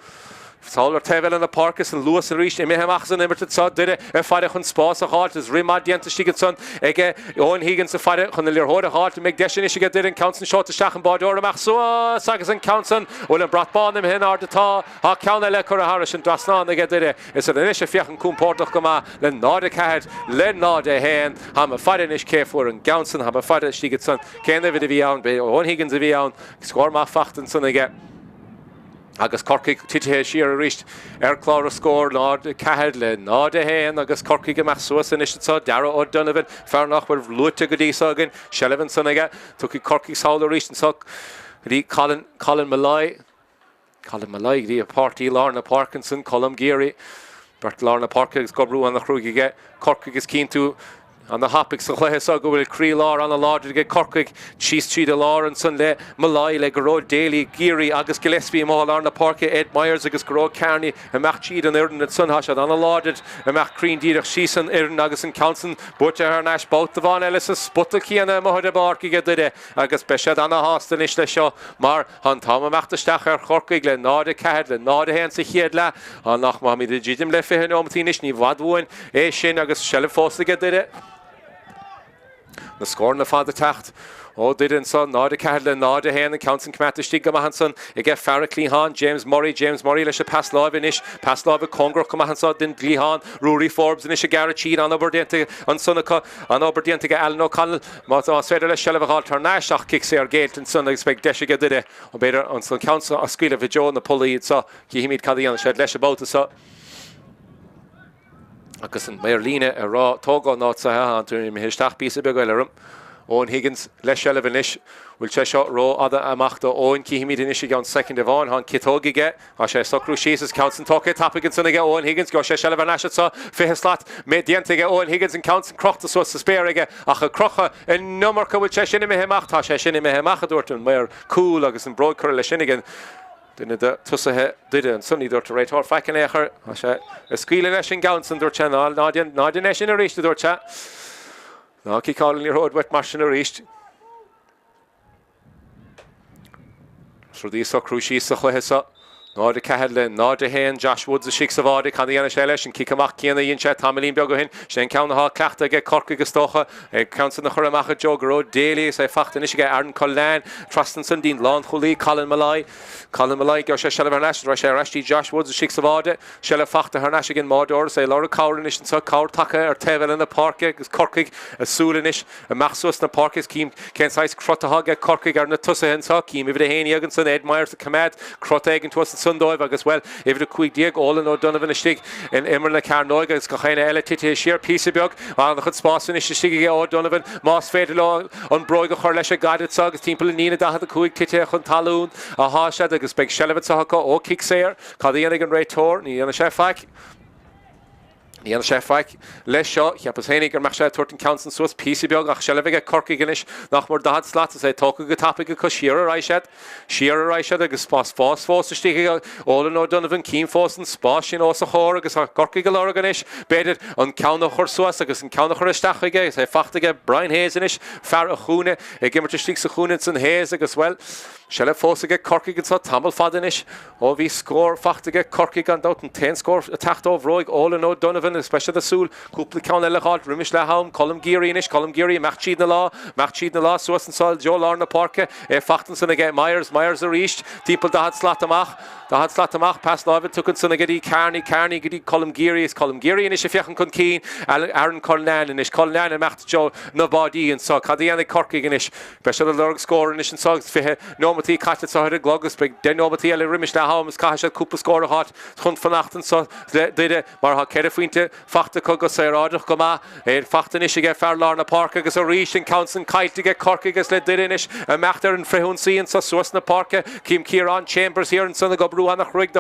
Sall ar taobh eile na páirce is an luas arís imithe amach as an imirt anseo. Doire ag faire chun spás a dh'fháilt is rith maith déanta istigh ansan aige Eoin Higgins ag faire chun an liathróid a dh'fháilt. An mbeidh deis anois aige Doire an ceann san seolta isteach an báideoir amach suas agus an ceann san bhfuil an brat bán imithe in airde tá tá ceann eile curtha thairis an dtrasnán aige Doire. Is iad anois ag féachaint compordach go maith le 0-4 le 0-1. Táim ag faire anois cé fuair an gceann san, táim ag faire istigh ansan cén uimhir a bhí ann, b'é Eoin Higgins a bhí ann, scór maith fachta ansan aige. Agus Corcaigh titithe siar arís ar chlár na scór, 0-4 le 0-1 agus Corcaigh amach suas anois anso, Darragh O'Donovan, fear nach bhfuil luaite go dtí so againn, seilbh ansan aige, tiocfaidh Corcaigh sall arís anso go dtí Colin, Colin Molloy. Colin Molloy go dtí a pháirtí lár na páirce ansan, Colm Geary, beirt lár na páirce agus ag oibriú an-chruaidh aige, Corcaigh is cinntiú. Ana-thapaidh sa chluiche seo go bhfuil croílár ana-láidir ag Corcaigh síos tríd an lár ansan le Molloy, le Gearóid Daly, Geary agus Gillespie amuigh i lár na páirce, Ed Myers agus Gearóid Kearney imeacht tríd an fhoireann ansan. Tá siad ana-láidir imeacht cruinn díreach síos an fhoireann agus an ceann san buaite thar n-ais babhta amháin eile sa spota céanna amuigh ar an bpáirc aige Doire agus beidh siad ana-shásta anois leis seo mar Tá an t-am imeacht isteach ar Chorcaigh le 0-4 le 0-1 sa chéad leath. Á nach maith táimid ag druidim le 20 neomataí anois, ní i bhfad uainn é sin agus seilbh fós aige Doire. Na scóranna fada ag teacht ó Doire anso, 0-4 le 0-1, an ceann san coimeádta istigh go maith ansan aige fear an chliatháin, James Murray, James Murray leis an pas láimhe anois, pas láimhe cóngarach go maith anso den gcliathán, Ruairí Forbes anois ag gearradh tríd, an-obair déanta ansan acu, an-obair déanta aige Alan O'Connell. Más féidir leis seilbh a dh'fháilt thar n-ais ach cic saor géillte ansan agus beidh deis aige Doire, b'fhéidir, an ceann seo a scaoileadh i dtreo na pollaí anso. Cífimid cad a dhéanfaidh siad leis an mbabhta seo. Agus an maor líne ag rá tóg an áit seo, tá tú imithe isteach píosa beag eile orm. Eoin Higgins le seilbh anois. Bhfuil sé seo ró-fhada amach do Eoin? Cífimid anois i gceann soicind amháin. Tá an ciotóg aige. Tá sé ag socrú síos is ceann san tógtha tapaidh ansan aige Eoin Higgins. Gheobhaidh sé seilbh thar n-ais anso. 20 slat déanta aige Eoin Higgins, an ceann san crochta suas sa spéir aige ach ag crochadh an iomarca. Bhfuil sé sin imithe amach? Tá sé sin imithe amach, a dúirt an maor cúil agus an bróig curtha leis sin ag an duine de tosaithe Doire ansan. Ní dúirt an réiteoir faic in aon chor. Tá sé ag scaoileadh leis an gceann san, dúirt sé. Ná ná déan ná déan é sin arís, a dúirt sé. Ná ciceáil an liathróid uait mar sin arís. Rudaí ag socrú síos sa chluiche seo. 0-4 le 0-1. Josh Woods istigh sa bháide. Cad a dhéanfaidh sé leis? An cic amach céanna a dhein sé tamaillín beag ó shin. Sin é an ceann atá cleachta aige Corcaigh is dócha. An ceann san a chur amach i dtreo Gearóid Daly is é fachta anois aige Aaron Cullinane. Trasna ansan dtí'n lánchúlaí Colin Molloy. Colin Molloy gheobhaidh sé seilbh thar n-ais. Rachaidh sé ar ais dtí Josh Woods istigh sa bháide. Seilbh fachta thar n-ais ag an mbáideoir is é ag lorg cabhair anois anseo. Cabhair tagtha ar taobh eile na páirce agus Corcaigh ag súil anois Amach suas na páirce is cím cén saghas crot atá aige Corcaigh ar na tosaithe anseo. Cím uimhir 11 ansan, Ed Myers ag coimeád crot éigin thuas ansan dóibh agus, bhuel, uimhir 15, Olin O'Donovan istigh in imir na cearnóige agus gach éinne eile titithe siar píosa beag. An-chuid spáis anois istigh aige O'Donovan más féidir leo an bróig a chur leis an gcaid anseo agus timpeall an líne 45 titithe chun talún atá siad agus beidh seilbh anseo acu ó cic saor. Cad a dhéanfaidh an réiteoir? Ní dhéanfaidh sé faic. Ní dhéanfaidh sé faic leis seo. Cheapas féinig go mbeadh sé ag tabhairt an ceann san suas píosa beag ach seilbh aige Corcaigh anois nach mór 40 slat is é tógtha go tapaidh acu siar ar aghaidh siad. Siar ar aghaidh siad agus spás fós istigh ag Olin O'Donovan. Cím fós an spás sin os a chomhair agus tá Corcaigh ag lorg anois b'fhéidir an ceann a chur suas agus an ceann a chur isteach chuige agus é fachta aige Brian Hayes anois fear an chúinne ag imirt istigh sa chúinne ansan Hayes agus bhuel seilbh fós aige Corcaigh anseo tamall fada anois. Ó bhí scór fachta aige Corcaigh gan dabht, an t-aon scór ag teacht ó bhróig Olin O'Donovan agus beidh siad ag súil cúpla ceann eile a dh'fháilt roimis leath am. Colm Geary anois, Colm Geary, imeacht tríd na lá, imeacht tríd na lá suas anso i dtreo lár na páirce, é fachta ansan aige Myers, Myers arís, timpeall 40 slat amach, 40 slat amach, pas láimhe tugtha ansan aige dtí Kearney, Kearney go dtí Colm Geary, is Colm Geary anois ag féachaint chun cinn, Aaron Cullinane anois, Cullinane imeacht i dtreo na báidí anso. Cad a dhéanfaidh Corcaigh anois? Beidh siad ag lorg scór anois anso agus 20 neomataí caite anso ar an gclog agus beidh 10 neomataí eile roimis leath am agus caithfidh siad cúpla scór a dh'fháilt chun fanacht anso le Doire mar tá ceithre phointe fachta acu go saoráideach go maith. É fachta anois aige fear lár na páirce agus arís an ceann san caillte aige Corcaigh agus le Doire anois imeacht ar an frithionsaí anso suas na páirce. Cím Ciarán Chambers thiar ansan ag oibriú ana-chruaidh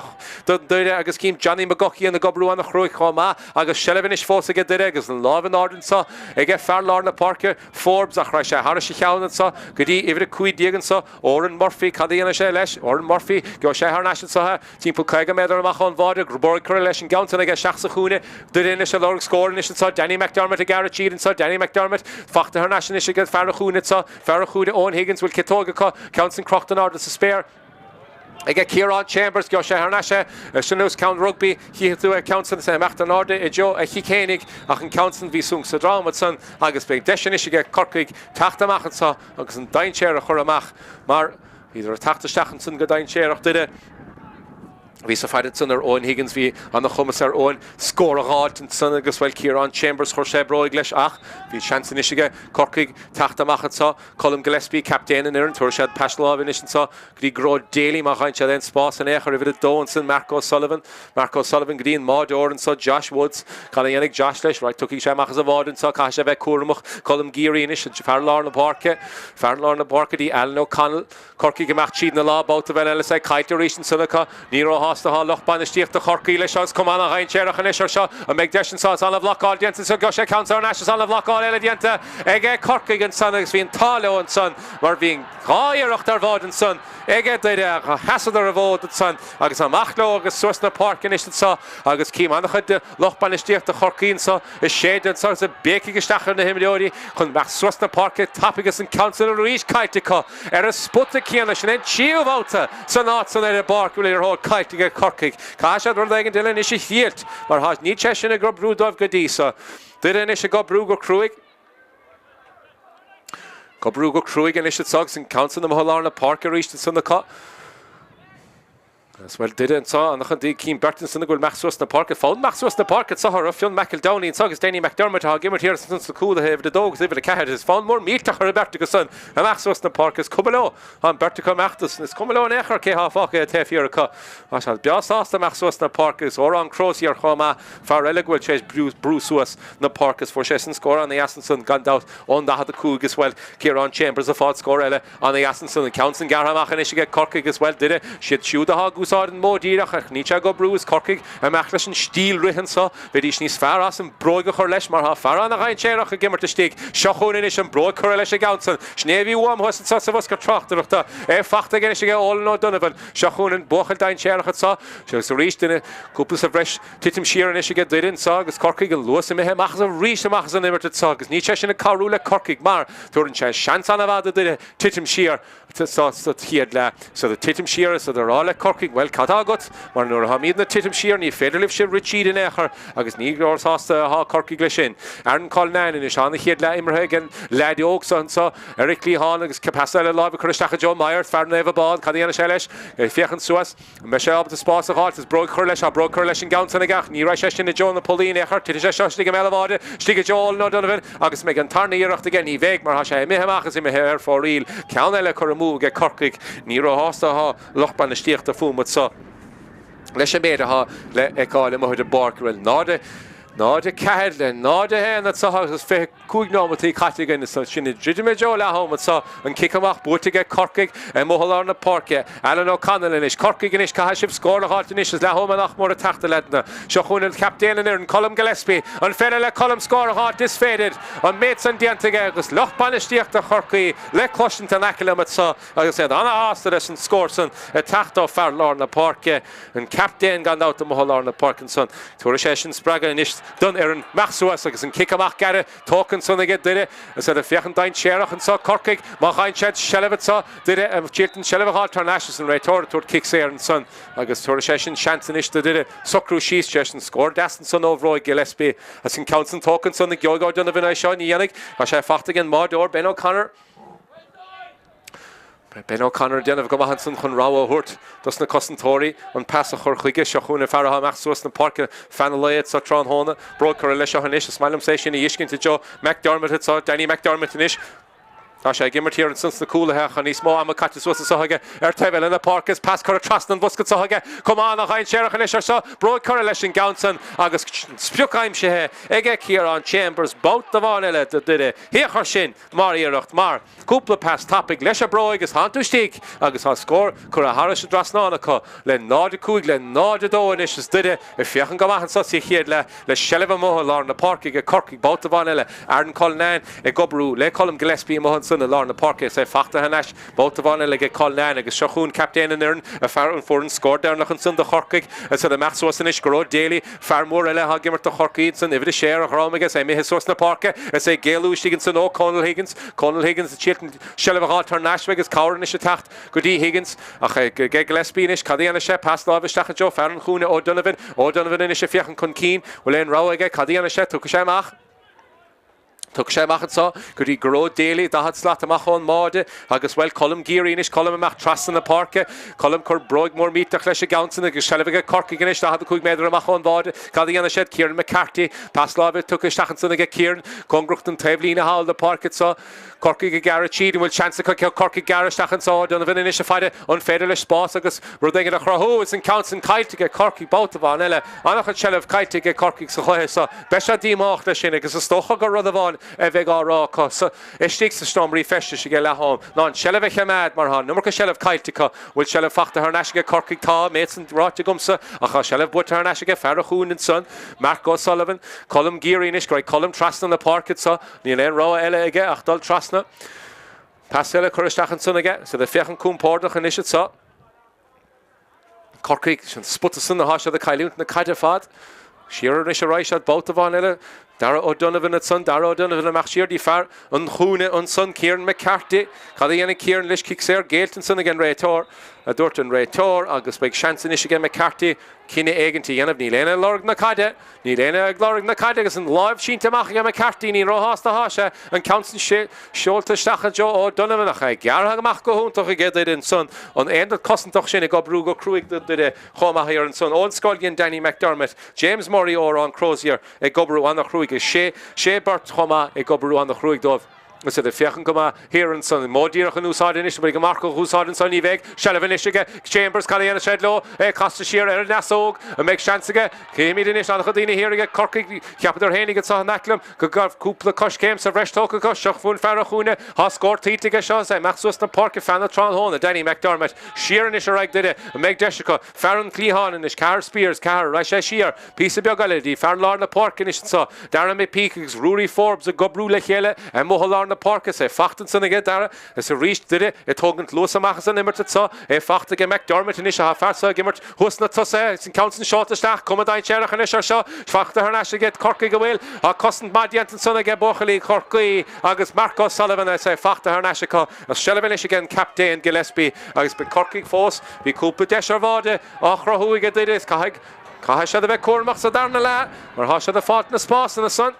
do Doire agus cím Johnny McGuckian ag oibriú ana-chruaidh chomh maith agus seilbh anois fós aige Doire agus an lámh in airde anso aige fear lár na páirce. Forbes ach rachaidh sé thairis a cheann anso go dtí uimhir 15 anso, Odhrán Murphy, cad a dhéanfaidh sé leis? Odhrán Murphy, gheobhaidh sé thar n-ais anso é, timpeall 50 méadar amach ón bháide, bróig curtha leis an gceann san aige isteach sa chúinne, Doire anois ag lorg scóir anois anso, Danny McDermott ag gearradh tríd anso, Danny McDermott, fachta thar n-ais anois ag fear an chúinne anso, fear an chúinne Eoin Higgins, bhfuil ciotóg acu, ceann san crochta in airde sa spéir. Aige Ciarán Chambers, gheobhaidh sé thar n-ais é, sin nós ceann rugbaí, chífidh tú é ceann san is é imeacht in airde i dtreo a chic fhéinig ach an ceann san bhí súnc sa drom ansan agus beidh deis anois aige Corcaigh teacht amach anso agus an dainséar a chur amach mar bhíodar ag teacht isteach ansan go dainséarach Doire. Bhí sa faire ansan ar Eoin Higgins, bhí ana chumas ar Eoin scór a dh'fháilt ansan agus bhuel Ciarán Chambers chuir sé bróig leis ach bhí seans anois aige Corcaigh teacht amach anso. Colm Gillespie, captaen an fhoireann, tabharfaidh siad pas láimhe anois anso go dtí Gearóid Daly má fhaigheann siad aon spás in aon chor. Uimhir 2 ansan, Mark O'Sullivan. Mark O'Sullivan go dtí an mbáideoir anso, Josh Woods. Cad a dhéanfaidh Josh leis? Right, tiocfaidh sé amach as an bháide anso, caithfidh sé a bheith cúramach. Colm Geary anois, fear lár na páirce. Fear lár na páirce go dtí Alan O'Connell. Corcaigh amach tríd na lá, babhta amháin eile is é caillte arís ansan acu. Ní róshásta. Róshásta atá lucht bainistíochta Chorcaí leis seo. Is cuma ana-dhainséarach anois ar seo. An mbeidh deis anso? Is ana-bhlocáil déanta anso. Gheobhaidh sé ceann thar n-ais. Is ana-bhlocáil eile déanta ag Corcaigh ansan agus bhí an t-ádh leo ansan mar bhí an dhá iarracht ar bháide ansan ag Doire ach sheasadar a bhfód ansan agus amach leo agus suas na páirce anois anso agus cím an-chuid de lucht bainistíochta Chorcaí anso ag séideadh anso agus ag béicigh isteach ar na himreoirí chun imeacht suas na páirce tapaidh agus an ceann san arís caillte acu ar an spota céanna. Sin é an tríú babhta san áit san ar an bpáirc go bhfuil liathróid caillte ag Corcaigh. Caithfidh siad rud éigin eile anois a thriailt mar tá níl sé sin ag oibriú dóibh go dtí so. Doire anois ag oibriú go cruaidh. Ag oibriú go cruaidh anois anso agus an ceann san amuigh i lár na páirce arís ansan acu. Agus bhuel Doire anso, an-chuid de cím beirt ansan ag goil imeacht suas na páirce. Fonn imeacht suas na páirce anso orthu, Fionn McEldowney anso agus Danny McDermott atá ag imirt thiar ansan sna cúlaithe uimhir a dó agus uimhir a ceathair. Is fonn mór millteach ar an mbeirt acu san imeacht suas na páirce. Is cuma leo. Tá an bheirt acu ag imeacht is cuma leo in aon chor cé thá fágtha ar taobh thiar acu. Tá siad breá sásta imeacht suas na páirce agus Odhrán Crozier chomh maith, fear eile go bhfuil tar éis brú suas na páirce is fuair sé-san scór ana-dheas ansan gan dabht ón 45 is bhuel Ciarán Chambers ag fáil scór eile Ana-dheas ansan, an ceann san gearrtha amach anois aige Corcaigh agus bhuel Doire, siad siúd atá ag úsáid an modh díreach ach níl sé ag oibriú is Corcaigh ag imeacht leis an stíl rith anso. Bheidís níos fearr as an bróig a chur leis mar tá fear ana-dhainséarach ag imirt istigh. Seo chugainn anois an bróig curtha leis an gceann san. Sin é a bhí uaim thuas anso sa bhosca tráchtaireachta. É fachta aige anois aige Eolan O'Donovan. Seo chugainn an buachaill dainséarach anso. Agus arís duine cúpla sa bhreis. Titim siar anois aige Doire anso agus Corcaigh an luas imithe amach as arís amach as an imirt anso agus níl sé sin ag cabhrú le Corcaigh mar tabharann sé seans an-mhaith do Doire titim siar sa chéad leath. So ag titim siar is iad ag rá le Corcaigh bhuel cad tá agat mar nuair atá muidne ag titim siar ní féidir libhse rith tríd in aon chor agus ní róshásta atá Corcaigh leis sin. Aaron Cullinane anois tá an chéad leath imeartha ag an leaid óg so anso ar a chliathán agus pas eile láimhe curtha isteach ag Joe Myers fear Naomh Abán cad a dhéanfaidh sé leis? Ag féachaint suas. An mbeidh sé ábalta spás a dh'fháilt is bróig a chur leis? Tá bróig curtha leis an gceann san aige ach ní raghaidh sé sin i dtreo na pollaí in aon chor. Titfidh sé seo istigh i mbéal an bháide, istigh i dtreo Eolan O'Donovan agus an mbeidh an tarna iarracht aige? Ní bheidh mar tá sé imithe amach is imithe ar fóraoil. Ceann eile curtha amú aige Corcaigh. Ní róshásta atá lucht bainistíochta fúm anso leis an méid atá le feiceáil amuigh ar an bpáirc. Bhuel, 0, 0, 4 le 0, 1 anso agus 25 nóimeataí caite againn anso. Sin ag druidim i dtreo leath-am anso. An cic amach buaite aige Corcaigh amuigh i lár na páirce. Alan O'Connell anois. Corcaigh anois, caithfidh sibh scór a dh'fháilt anois is leath-am nach mór ag teacht a leaideanna. Seo chugainn an captaen an fhoireann, Colm Gillespie. An féidir le Colm scór a dh'fháilt? Is féidir. An méid san déanta aige agus lucht bainistíochta Chorcaí le cloisint in aice liom anso agus iad ana-shásta leis an scór san ag teacht ó fear lár na páirce. An captaen gan dabht amuigh i lár na páirce ansan. Tabharfaidh sé sin spreagadh anois don fhoireann imeacht suas agus an cic amach gearra tógtha ansan aige Doire. Is iad ag féachaint dainséarach anso Corcaigh má fhaigheann siad seilbh anso Doire ag triailt an seilbh a dh'fháilt thar n-ais is an réiteoir ag tabhairt cic saor ansan agus tabharfaidh sé sin seans anois do Doire socrú síos tar éis an scór deas ansan ó bhróig Gillespie agus an ceann san tógtha ansan an gheobhaidh O'Donovan é seo ní dhéanfaidh. Tá sé fachta ag an mbáireoir Ben O'Connor. Ben O'Connor ag déanamh go maith ansan chun rabhadh a thabhairt dos na cosantóirí an pas a chur chuige. Seo chugainn an fear atá ag imeacht suas na páirce feadh an lae anso tráthnóna. Bróig curtha leis seo anois. Is maith liomsa é sin a fheiscint i dtreo McDermott anso. Danny McDermott anois. Tá sé ag imirt thiar ansan sna cúlaithe ach tá níos mó ama caite suas anso aige ar taobh eile na páirce. Is pas curtha trasna an bhosca anso aige. Cuma ana-dhainséarach anois ar seo. Bróig curtha leis an gceann san agus sprioc aimsithe aige Ciarán Chambers. Babhta amháin eile do Doire. Féach ar sin mar iarracht mar. Cúpla pas tapaidh leis an bróig is tánn tú istigh agus tá scór curtha thairis an dtrasnán acu le 0-5 le 0-2 anois is Doire ag féachaint go maith anso sa chéad leath le seilbh amuigh i lár na páirce ag Corcaigh babhta amháin eile Aaron Cullinane ag oibriú le Colm Gillespie amuigh ansan i lár na páirce is é fachta thar n-ais babhta amháin eile ag Cullinane agus seo chugainn captaen an fhoireann a fear an fuair an scór deireanach ansan do Chorcaigh is iad ag imeacht suas anois Gearóid Daly Fear mór eile atá ag imirt do Chorcaigh ansan, uimhir a sé ar a dhrom aige, is é imithe suas na páirce, is é ag éalú istigh ansan ó Conal Higgins. Conal Higgins ag triailt an seilbh a dh'fháilt thar n-ais agus cabhair anois ag teacht go dtí Higgins. Ach ag Gillespie anois, cad a dhéanfaidh sé? Pas láimhe isteach i dtreo fear an chúinne, O'Donovan. O'Donovan anois ag féachaint chun cinn. Bhfuil aon rogha aige? Cad a dhéanfaidh sé? Tiocfaidh sé amach. Tiocfaidh sé amach anso go dtí Gearóid Daly, 40 slat amach ón mbáide agus, bhuel, Colm Geary anois, Colm amach trasna na páirce. Colm cur bróig mór millteach leis an gceann san agus seilbh aige Corcaigh anois, 45 méadar amach ón bháide. Cad a dhéanfaidh siad? Kieran McCarthy, pas láimhe tugtha isteach ansan aige Kieran, cóngarach don taobhlíne thall na páirce anso. Corcaigh ag gearradh tríd, an bhfuil seans acu Corcaigh gearradh isteach anso? O'Donovan anois ag faire, an féidir leis spás agus rud éigin a chruthú? Is an ceann san caillte aige Corcaigh babhta amháin eile. An-chuid seilbh caillte aige Corcaigh sa chluiche seo. Beidh siad díomách leis sin agus is dócha gur rud amháin. a bheidh á rá acu istigh sna seomraí feistis ag leath am ná an tseilbh a choimeád mar tá an iomarca seilbh caillte acu. Bhfuil seilbh fachta thar n-ais aige Corcaigh? Tá, méid san ráite agamsa ach tá seilbh buaite thar n-ais aige fear an chúinne ansan, Mark O'Sullivan. Colm Geary anois, go raibh Colm trasna na páirce anso, níl aon rogha eile aige ach dul trasna. Pas eile curtha isteach ansan aige, is iad ag féachaint compordach anois anso. Corcaigh, sin spota san atá siad ag cailliúint na caide ar fad. Siar anois ar aghaidh siad babhta amháin eile. Darragh O'Donovan ansan, Darragh O'Donovan amach siar dtí fear an chúinne ansan, Kieran McCarthy. Cad a dhéanfaidh Kieran leis? Cic saor géillte ansan ag an réiteoir, a dúirt an réiteoir, agus beidh seans anois aige McCarthy cinneadh éigint a dhéanamh. Níl éinne ag lorg na caide. Níl éinne ag lorg na caide agus an láimh sínte amach aige McCarthy. Ní róshásta atá sé. An ceann san seolta isteach i dtreo O'Donovan ach é gearrtha amach go hiontach aige Doire ansan. An aonad cosantach sin ag oibriú go cruaidh do Doire chomh maith thiar ansan. Eoin Scullion, Danny McDermott, James Murray, Odhrán Crozier ag oibriú an-chruaidh. Is sé beirt chomh maith ag oibriú an-chruaidh dóibh. Is iad ag féachaint go maith thiar ansan. Modh díreach in úsáid anois. An mbeidh an marcach á úsáid ansan? Ní bheidh. Seilbh anois aige Chambers. Cad a dhéanfaidh sé leo? É casta siar ar an fheasóg. An mbeidh seans aige? Cífimid anois. An-chuid daoine thiar aige Corcaigh. Cheapadar fhéinig anso in aice liom go raibh cúpla coiscéim sa bhreis tógtha acu. Seo chugainn fear an chúinne. Tá scór tuillte aige seo. Is é imeacht suas na páirce feadh na tráthnóna. Danny McDermott. Siar anois ar aghaidh Doire. An mbeidh deis acu? Fear an chliatháin anois. Ceathar Speers. Ceathar. Raghaidh sé siar. Píosa beag eile dtí fear lár na páirce anois anso, Darragh McPeake agus Ruairí Forbes ag oibriú le chéile amuigh i lár na páirce. Is é fachta ansan aige Darragh is arís Doire ag tógaint luas amach as an imirt anso. É fachta aige McDermott anois atá fear so ag imirt thuas sna tosaithe is an ceann san seolta isteach. Cuma dainséarach anois ar seo. Fachta thar n-ais aige Corcaigh a bhfuil. Tá cosaint maith déanta ansan aige buachaillí Chorcaí agus Mark O'Sullivan is é fachta thar n-ais acu. Is seilbh anois aige an captaen Gillespie agus beidh Corcaigh fós. Bhí cúpla deis ar bháide á chruthú aige Doire is caithfidh Caithfidh siad a bheith cúramach sa darna leath mar tá siad ag fáilt na spásanna san.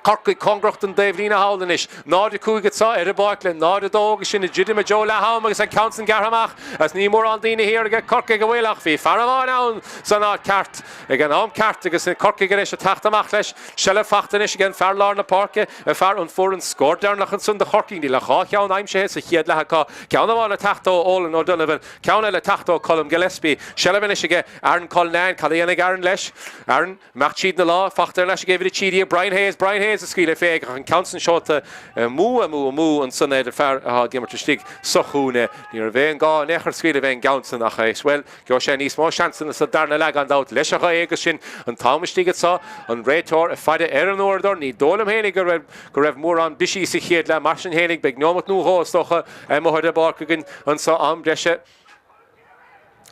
Corcaigh cóngarach don dtaobhlíne thall anois. 0-5 anso ar an bpáirc le 0-2 agus sinn ag druidim i dtreo leath am agus an ceann san gearrtha amach agus ní mórán daoine thiar aige Corcaigh a bhfuil ach bhí fear amháin ann san áit ceart ag an am ceart agus Corcaigh anois ag teacht amach leis. Seilbh fachta anois ag an fear lár na páirce, an fear an fuair an scór deireanach ansan do Chorcaigh. Níl ach 2 cheann aimsithe sa chéad leath acu. Ceann amháin ag teacht ó Eolan O'Donovan. Ceann eile ag teacht ó Colm Gillespie. Seilbh anois aige Aaron Cullinane. Cad a dhéanfaidh Aaron leis? Aaron, imeacht tríd na lámha, fachta thar n-ais ag uimhir 13, Brian Hayes. Brian Hayes ag scaoileadh fé ach an ceann san seolta amú, amú, amú ansan ar an fear atá ag imirt istigh sa chúinne. Ní raibh aon gá in aon chor scaoileadh fén gceann san ach é, bhuel, gheobhaidh sé níos mó seansanna sa darna leath gan dabht leis an ghaoth agus sin an t-am istigh anso, an réiteoir ag faire ar an uaireadóir. Ní dóigh liom fhéinig go raibh go raibh mórán bisí sa chéad leath. Mar sin fhéinig beidh neomat nó dhó is dócha amuigh ar an bpáirc againn anso. Am breise,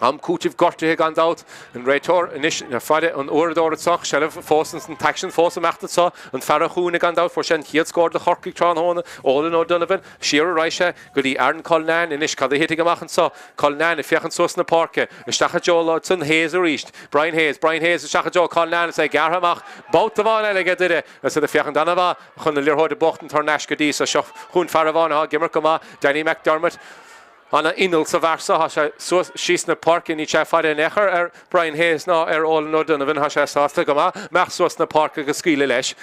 am cúitimh gortuithe gan dabht. An réiteoir anois ag faire an uaireadóra anso, seilbh fós an t-aicsean fós ag imeacht anso. An fear an chúinne gan dabht, fuair sé an chéad scór do Chorcaigh tráthnóna, Eolan O'Donovan. Siar a raghaidh sé go dtí Aaron Cullinane anois. Cad a thitfidh amach anso? Cullinane ag féachaint suas na páirce. Isteach i dtreo ansan Hayes arís. Brian Hayes, Brian Hayes isteach i dtreo Cullinane is é gearrtha amach. Babhta amháin eile aige Doire. Is iad ag féachaint an-mhaith chun na liathróide a bhuachtaint thar n-ais go dtí so. Seo chugainn fear amháin atá ag imirt go maith, Danny McDermott. An-inneall sa bhfear so. Tá sé suas síos na páirce. Níl sé ag faire in aon chor ar Brian Hayes ná ar Eolan O'Donovan. Tá sé sásta go maith imeacht suas na páirce agus scaoileadh leis.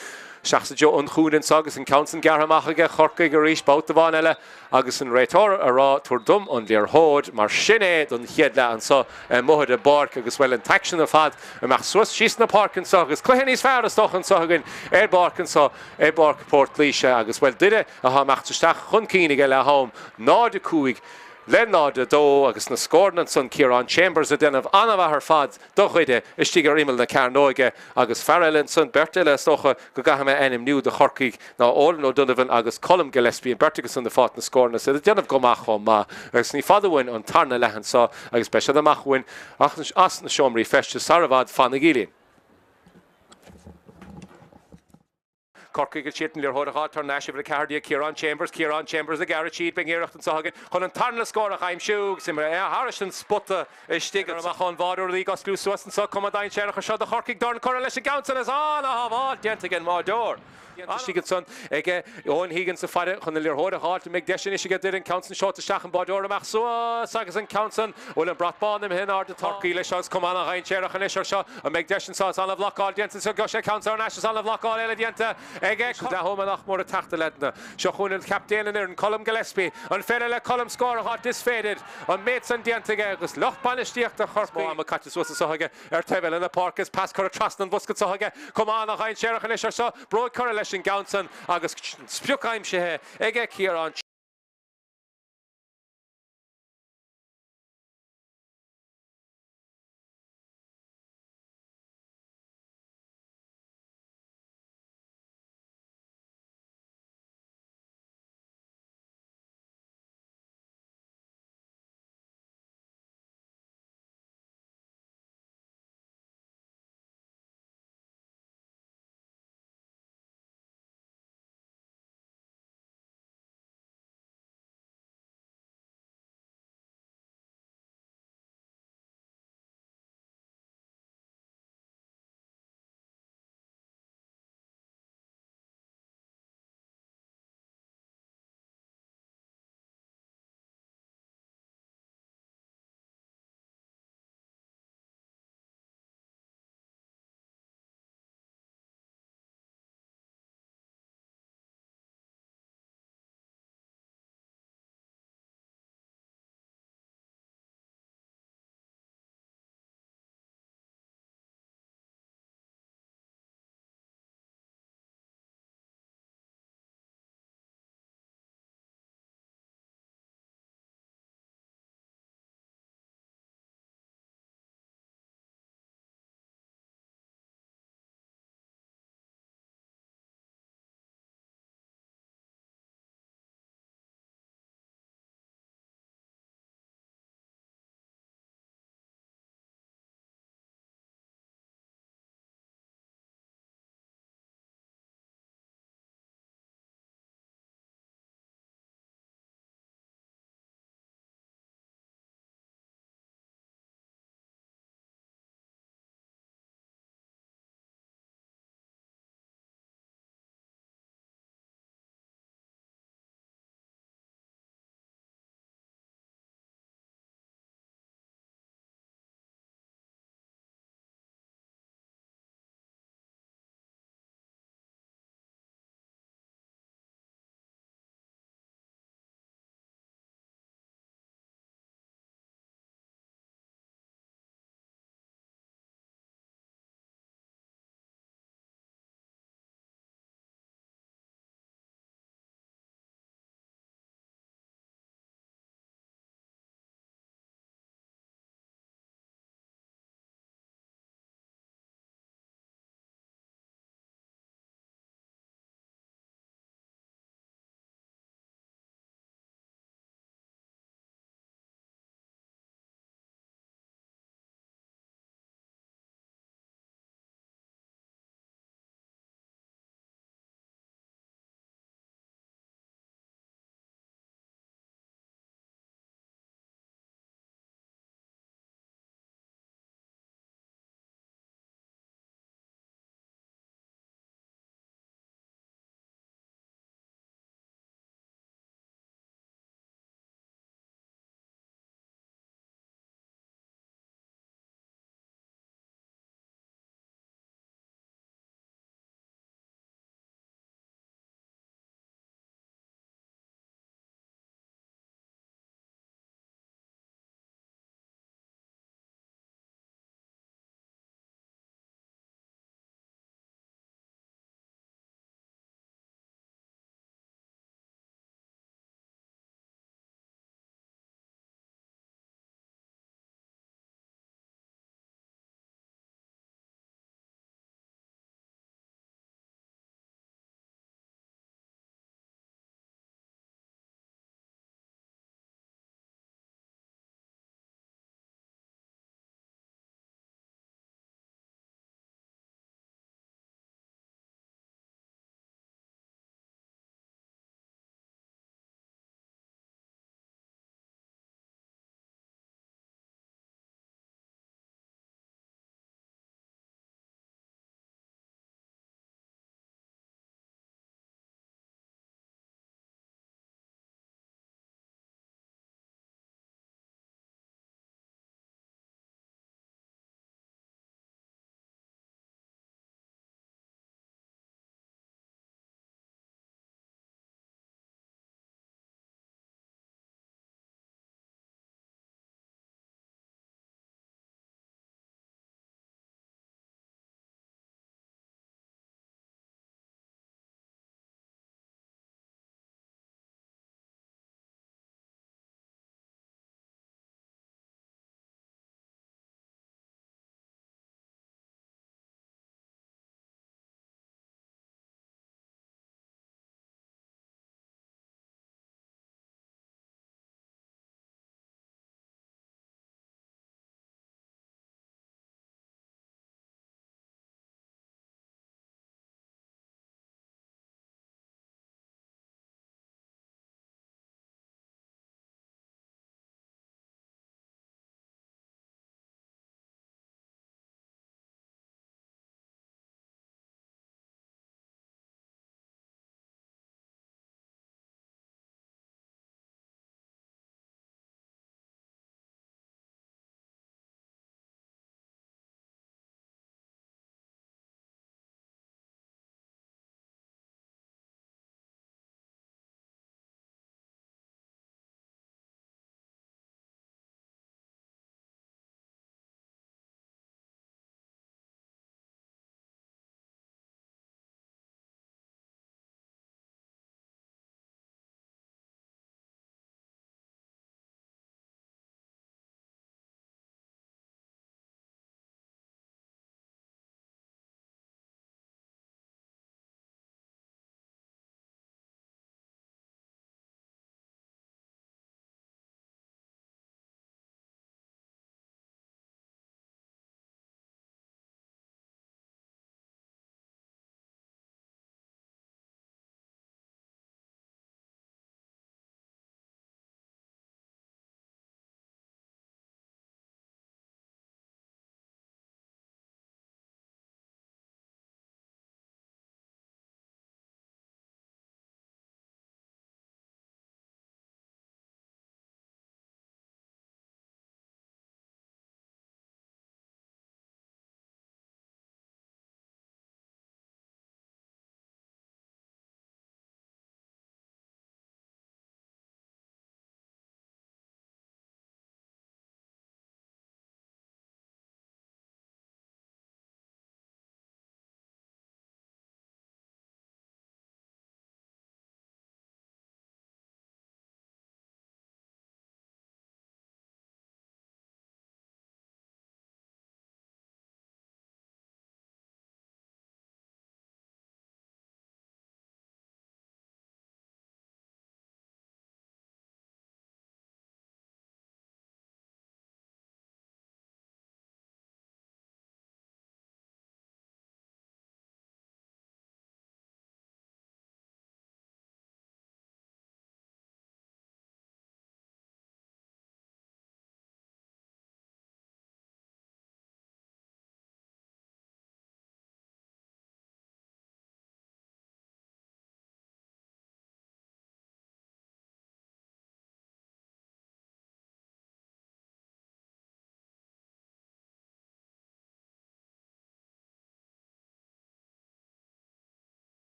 Isteach sa dtreo an chúinne anso agus an ceann san gearrtha amach aige Chorcaigh arís babhta amháin eile agus an réiteoir a rá tabhair dom an liathróid. Mar sin é don chéad leath anso amuigh ar an bpáirc agus bhuel an t-aicsean ar fad imeacht suas síos na páirce anso agus cluiche níos fearr is dócha anso againn ar bpáirc anso i bPáirc Port Laoise agus bhuel Doire atá imeacht isteach chun cinn ag leath am 0-5 le 0-2 agus na scóranna ansan Ciarán Chambers ag déanamh an-mhaith ar fad do Dhoire istigh ar imeall na cearnóige agus fear eile ansan, beirt eile is dócha go gcaithfidh mé a ainmniú do Chorcaigh ná Eolan O'Donovan agus Colm Gillespie, an beirt acu san ag fáilt na scóranna is iad ag déanamh go maith chomh maith agus ní fada uainn an tarna leath anso agus beidh siad amach uainn as na seomraí feistis sar i bhfad, fanaigí linn. Corcaigh ag siad an liathróid a dh'fháilt thar n-ais, uimhir 14 Ciarán Chambers, Ciarán Chambers ag gearradh tríd, beidh iarracht anseo againn chun an tarna scór a aimsiú agus imeartha thairis an spota istigh amach ón bháireoir ag osclú suas anseo, cuma dainséarach anseo do Chorcaigh, dorn curtha leis an gceann san is an-shábháil déanta ag an mbáireoir. Istigh ansan ag Eoin Higgins ag faire chun an liathróid a dh'fháilt, an mbeidh deis anois aige Doire an ceann san seolta isteach, an báireoir amach suas agus an ceann san, bhfuil an brat bán imithe in airde, tá. Corcaigh leis agus cuma an-dhainséarach anois ar seo, an mbeidh deis anseo, is an-bhlocáil déanta anseo, gheobhaidh sé ceann thar n-ais, is an-bhlocáil eile déanta aige. Leath ama nach mór ag teacht a leaideanna. Seo chugainn an captaen an fhoireann, Colm Gillespie. An féidir le Colm scór a dh'fháilt? Is féidir. An méid san déanta aige agus lucht bainistíochta Chorcaí. Níos mó ama caite suas anseo aige ar taobh eile na páirce is pas curtha trasna an bhosca anseo aige. Cuma an-dhainséarach anois ar seo. Bróig curtha leis. leis an gceann san agus sprioc aimsithe aige Ciarán.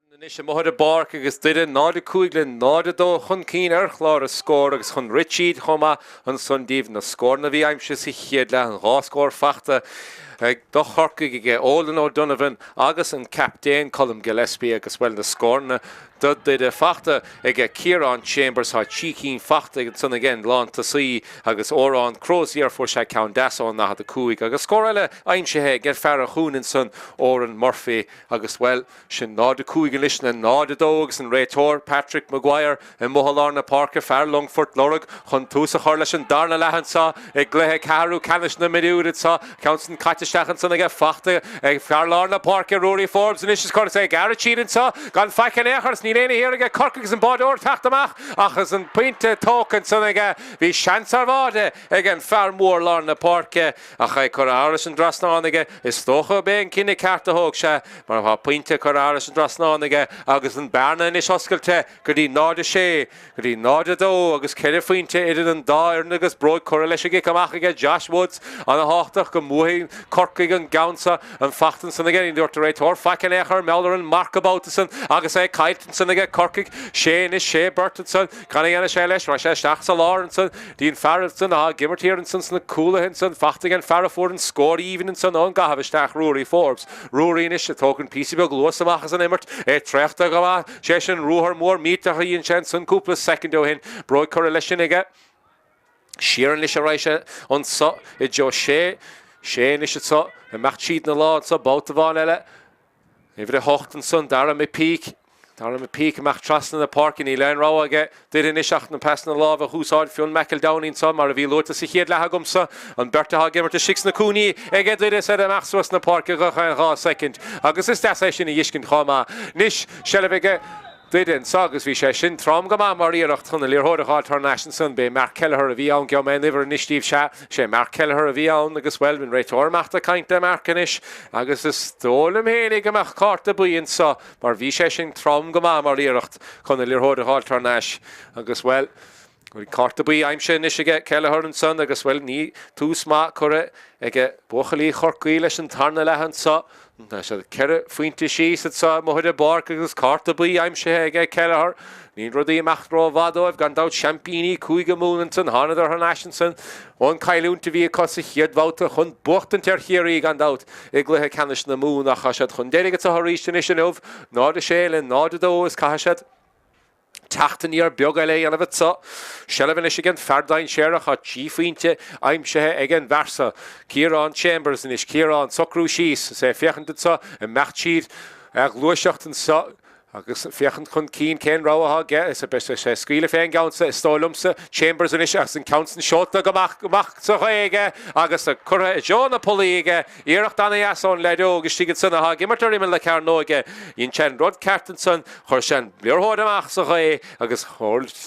Anois amuigh ar an bpáirc agus Doire 0-5 le 0-2 chun cinn ar chlár na scór agus chun rith tríd chomh maith ansan díbh na scóranna a bhí aimsithe sa chéad leath, an 2 scór fachta ag do Chorcaigh aige Odhrán O'Donovan agus an captaen Colm Gillespie agus bhuel na scóranna do Doire fachta aige Ciarán Chambers, tá 3 cinn fachta ansan aige an lántosaí agus Odhrán Crozier fuair sé ceann deas ón 45 agus scór eile aimsithe aige fear an chúinne ansan Odhrán Murphy agus bhuel Sin 0-5 anois le 0-2 agus an réiteoir, Patrick Maguire, amuigh i lár na páirce, fear Longfoirt Lorg chun tús a chur leis an darna leath anseo i gcluiche ceathrú ceannais na mionúr anseo. Ceann san caite isteach ansan aige, fachta ag fear lár na páirce, Ruairí Forbes anois is curtha ag gearradh siar anseo gan faic in aon chor is níl aon thiar aige Corcaigh agus an báideoir ag teacht amach ach is an pointe tógtha ansan aige. Bhí seans ar bháide ag an fear mór lár na páirce ach é curtha thairis an dtrasnán aige. Is dócha gurb é an cinneadh ceart a thóg sé mar tá pointe curtha thairis an dtrasnán aige agus an bearna anois oscailte go dtí 0-6 go dtí 0-2 agus ceithre phointe idir an dá fhoireann agus bróig curtha leis an gcic amach aige Josh Woods. Ana-thábhachtach go mbuafaidh Corcaigh an gceann seo an fachta ansan aige. Ní dúirt an réiteoir faic in aon chor mar gheall ar an marc babhta san agus é caillte ansan aige Corcaigh. Sé anois sé beirt ansan. Cad a dhéanfaidh sé leis? Raghaidh sé isteach sa lár ansan. Dtí an fear ansan atá ag imirt thiar ansan sna cúlaithe ansan. Fachta ag an fear a fuair an scór aoibhinn ansan ón gcaitheamh isteach, Ruairí Forbes. Ruairí anois ag tógaint píosa beag luas amach as an imirt. É traochta go maith. Sé sin ruathar mór millteach a dhein sé ansan cúpla soicind ó shin. Bróig curtha leis sin aige. Siar anois a raghaidh sé anso i dtreo sé. Sé anois anso. Imeacht tríd na lámha anso babhta amháin eile. Uimhir 8 ansan, Dara McPeake. Dara McPeake amach trasna na páirce. Níl aon rogha aige Doire anois ach na pasanna láimhe a húsáid. Fionn McEldowney anso, mar a bhí luaite sa chéad leath agamsa, an beirt atá ag imirt istigh sna cúinní aige Doire is iad amach suas na páirce gach aon 2 soicind agus is deas é sin a fheiscint chomh maith. Anois, seilbh aige Doire anso agus bhí sé sin trom go maith mar iarracht chun an liathróid a fháil thar n-ais ansan. B'é Mark Kelleher a bhí ann. Gheobhaidh mé an uimhir anois díbh. Sea. Sé Mark Kelleher a bhí ann agus, bhuel, an réiteoir amach ag caint le Mark anois agus is dóigh liom fhéinig go mbeadh cárta buí anso mar bhí sé sin trom go maith mar iarracht chun an liathróid a fháil thar n-ais agus, bhuel, cárta buí aimsithe anois aige Kelleher ansan agus, bhuel, ní tús maith curtha aige buachaillí Chorcaí leis an tarna leath anso. Tá siad ceithre phointe síos anso amuigh ar an bpáirc agus cárta buí aimsithe aige Kelleher. Níl rudaí ag imeacht rómhaith dóibh, gan dabht. Seaimpíní Cúige Mumhan ansan, thánadar thar n-ais ansan ón cailliúint a bhí acu sa chéad bhabhta chun buachtaint ar Chiarraí, gan dabht, i gcluiche ceannais na Mumhan ach tá siad chun deiridh anso arís anois inniu, 0-6 le 0-2 is caithfidh siad Teacht aniar beag eile a dhéanamh anso. Seilbh anois ag an fear dainséarach. Tá 3 phointe aimsithe ag an bhfear so. Ciarán Chambers anois. Ciarán, socrú síos. Is é féachaint anso, imeacht siar, a ghluaiseacht anso agus féachaint chun cinn cén rogha atá aige. Is beidh sé ag scaoileadh fén gceann so, is dóigh liomsa. Chambers anois agus an ceann san seolta go amach, amach sa ghaoth aige agus curtha i dtreo na pollaí aige. Iarracht ana-dheas ón leaid óg istigh ansan atá ag imirt ar imeall na cearnóige. Dhein sé an rud ceart ansan, chuir sé an liathróid amach sa ghaoth agus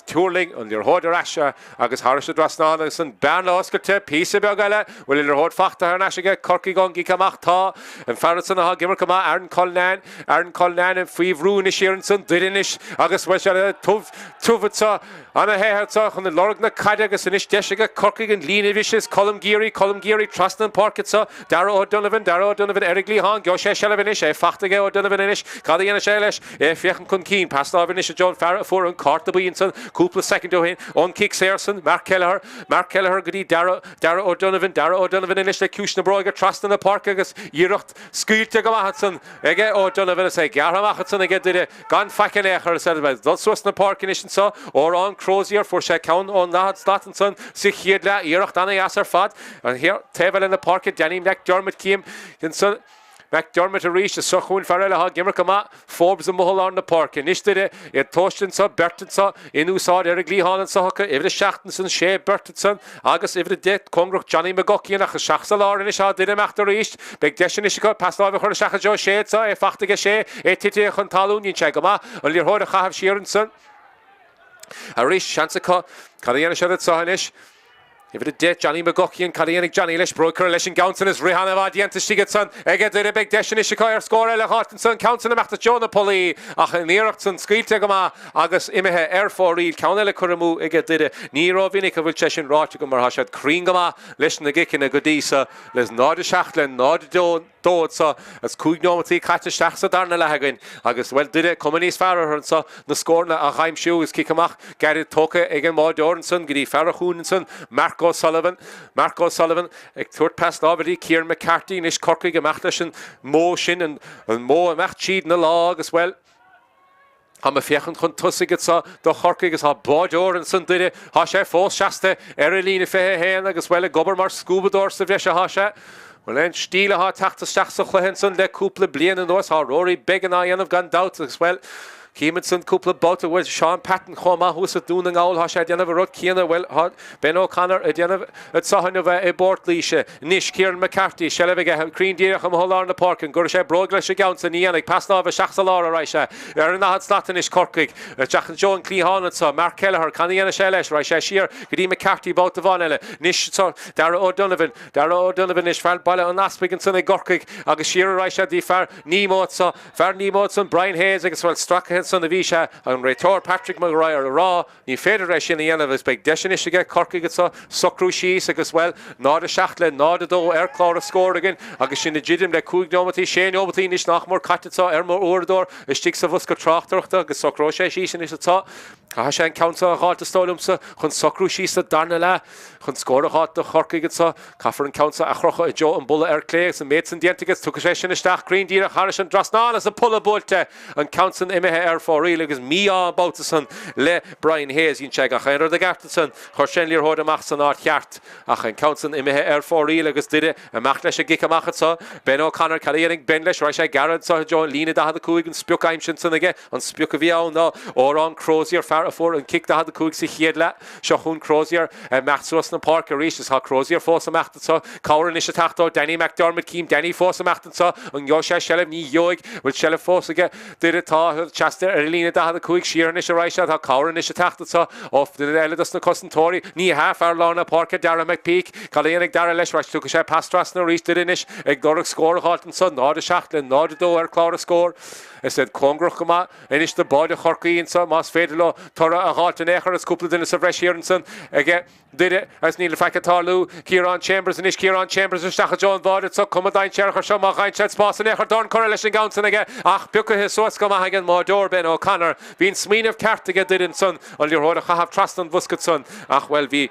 thuirling an liathróid ar ais agus thairis an dtrasnán agus an bearna oscailte píosa beag eile. Bhfuil an liathróid fachta thar n-ais aige Corcaigh ón gcic amach? Tá. An fear ansan atá ag imirt go maith, Aaron Cullinane. Aaron Cullinane faoi bhrú anois thiar ansan, Doire anois agus bhfuil sé tiubh, tiubh anso. Ana-shaothar anso chun lorg na caide agus anois deis aige Corcaigh an líne a bhriseadh is Colm Geary, Colm Geary trasna an pháirc anso, Darragh O'Donovan, Darragh O'Donovan ar an gcliathán, gheobhaidh sé seilbh anois, é fachta aige O'Donovan anois, cad a dhéanfaidh sé leis? É féachaint chun cinn, pas láimhe anois i dtreo an fear a fuair an cárta buí ansan cúpla soicind ó shin, ón cic saor san, Mark Kelleher, Mark Kelleher go dtí Darragh, Darragh O'Donovan, Darragh O'Donovan anois le ciumhais na bróige trasna na páirce agus iarracht scaoilte go maith ansan aige O'Donovan is é gearrtha amach ansan aige Doire gan faic in aon chor is ag dul suas na páirce anois anso Odhrán Crozier fuair sé ceann ón ndaichead slat ansan sa chéad leath iarracht ana-dheas ar fad an taobh eile na páirce Danny McDermott cím ansan McDermott arís is seo chugainn fear eile atá ag imirt go maith Forbes amuigh i lár na páirce anois Doire iad tomhaiste anso beirt anso in úsáid ar an gcliathán anso acu uimhir 7 ansan sé beirt ansan Agus uimhir 10, cóngarach Johnny McGuckian ach isteach sa lár anois atá Doire imeacht arís. Beidh deis anois acu pas láimhe a chur isteach i dtreo Sé anso, é fachta aige Sé, é titithe chun talún, dhein sé go maith an liathróid a chaitheamh siar ansan. Arís, seans acu. Cad a dhéanfaidh siad anso anois? Uimhir 10, Johnny McGuckian, cad a dhéanfaidh Johnny leis? Bróg curtha leis an gceann san is rith an-mhaith déanta istigh ansan aige Doire. Beidh deis anois acu ar scór eile a dh'fháilt ansan. Ceann san amach i dtreo na pollaí ach an iarracht san scaoilte go maith agus imithe ar fóraoil. Ceann eile curtha amú aige Doire. Ní rómhinic a bhfuil sé sin ráite agam mar tá siad cruinn go maith leis na gciceanna go dtí so le 0-7 le 0-2. 2 anso is 5 neomataí caite isteach sa darna leath againn agus, bhuel, Doire, cuma níos fearr orthu anso na scóranna a dh'aimsiú agus cic amach gairid tógtha ag an mbáireoir ansan go dtí fear an chúinne ansan, Mark O'Sullivan. Mark O'Sullivan ag tabhairt pas láimhe dtí Ciaran McCarthy anois, Corcaigh imeacht leis an modh sin, an modh imeacht tríd na lá agus, bhuel, Táim ag féachaint chun tosaigh anso do Chorcaigh agus tá báireoir ansan Doire. Tá sé fós seasta ar an líne 21 agus, bhuel, ag obair mar scuabadóir sa bhreis atá sé. Bhuel, an stíl atá ag teacht isteach sa chluiche ansan le cúpla bliain anuas, tá Rory Beggan á dhéanamh gan dabht agus, bhuel, cím ansan cúpla babhta, bhuel, Seán Patton chomh maith thuas i Dún na nGall, tá sé ag déanamh an rud céanna, bhuel, tá Ben O'Connor ag déanamh anso inniu i bPort Laoise. Anois Kieran McCarthy, seilbh aige, cruinn díreach amuigh i lár na páirce, an gcuirfidh sé bróg leis an gceann san? Ní dhéanfaidh, pas láimhe isteach sa lár a raghaidh sé. Ar an ndaichead slat anois Corcaigh. Isteach i dtreo an cliatháin anso, Mark Kelleher, cad a dhéanfaidh sé leis? Raghaidh sé siar go dtí McCarthy babhta amháin eile. Anois anso Darragh O'Donovan, Darragh O'Donovan anois, fear Baile an Easpaig ansan i gCorcaigh agus siar a raghaidh sé dtí fear Nemo anso, fear Nemo ansan, Brian Hayes agus bhuel stractha ansan a bhí sé, an réiteoir Patrick Maguire a rá. Ní féidir é sin a dhéanamh agus beidh deis anois aige Corcaigh anso socrú síos agus, bhuel, 0-7 le 0-2 ar chlár an scóir againn agus sinn ag druidim le cúig neomataí, sé neomataí anois nach mór caite anso ar mo uaireadóir istigh sa bhosca tráchtaireachta agus socróidh sé síos anois anso. Caithfidh sé an ceann seo a dh'fháilt is dóigh liomsa chun socrú síos sa darna leath chun scór a dh'fháilt do Chorcaigh anso. Caithfear an ceann seo a chrochadh i dtreo an bulla ar clé agus an méid san déanta aige tiocfaidh sé sin isteach cruinn díreach thairis an dtrasnán is an polla buailte an ceann san imithe ar fóraoil agus mí-ádh an babhta san le Brian Hayes. Dhein sé gach aon rud i gceart ansan, chuir sé an liathróid amach san áit cheart ach an ceann san imithe ar fóraoil agus Doire amach leis an gcic amach anso. Ben O'Connor, cad a dhéanfaidh Ben leis? Raghaidh sé ag gearradh anso i dtreo an líne 45, an sprioc aimsithe ansan aige. An sprioc a bhí ann ná Odhrán Crozier, fear a fuair an cic 45 sa chéad leath. Seo chugainn Crozier ag imeacht suas na páirce arís is tá Crozier fós ag imeacht anso. Cabhair anois ag teacht ó Danny McDermott. Cím Danny fós ag imeacht anso. An gheobhaidh sé seilbh? Ní gheobhaidh. Bhfuil seilbh fós aige? Doire tá seasta ar an líne 45 siar anois a raghaidh sé. Tá cabhair anois ag teacht anso ó duine eile dos na cosantóirí. Ní hea, fear lár na páirce, Darragh McPeake. Cad a dhéanfaidh Darragh leis? Right, tiocfaidh sé pas trasna arís. Doire anois ag lorg scór a dh'fháilt anso. 0-7 le 0-2 ar chlár an scóir. Is iad cóngarach go maith anois do bháide Chorcaí anso más féidir leo toradh a dh'fháilt in aon chor. Is cúpla duine sa bhreis thiar ansan aige Doire agus níl faic ag tarlú. Ciarán Chambers anois, Ciarán Chambers isteach i dtreo an bháide anso. Cuma dainséarach ar seo má gheibheann sé an spás in aon chor. Dorn curtha leis an gceann san aige ach pioctha suas go maith ag an mbáideoir Ben O'Connor. Bhí an smaoineamh ceart aige Doire ansan an liathróid a chaitheamh trasna an bhosca ansan ach, bhuel, bhí.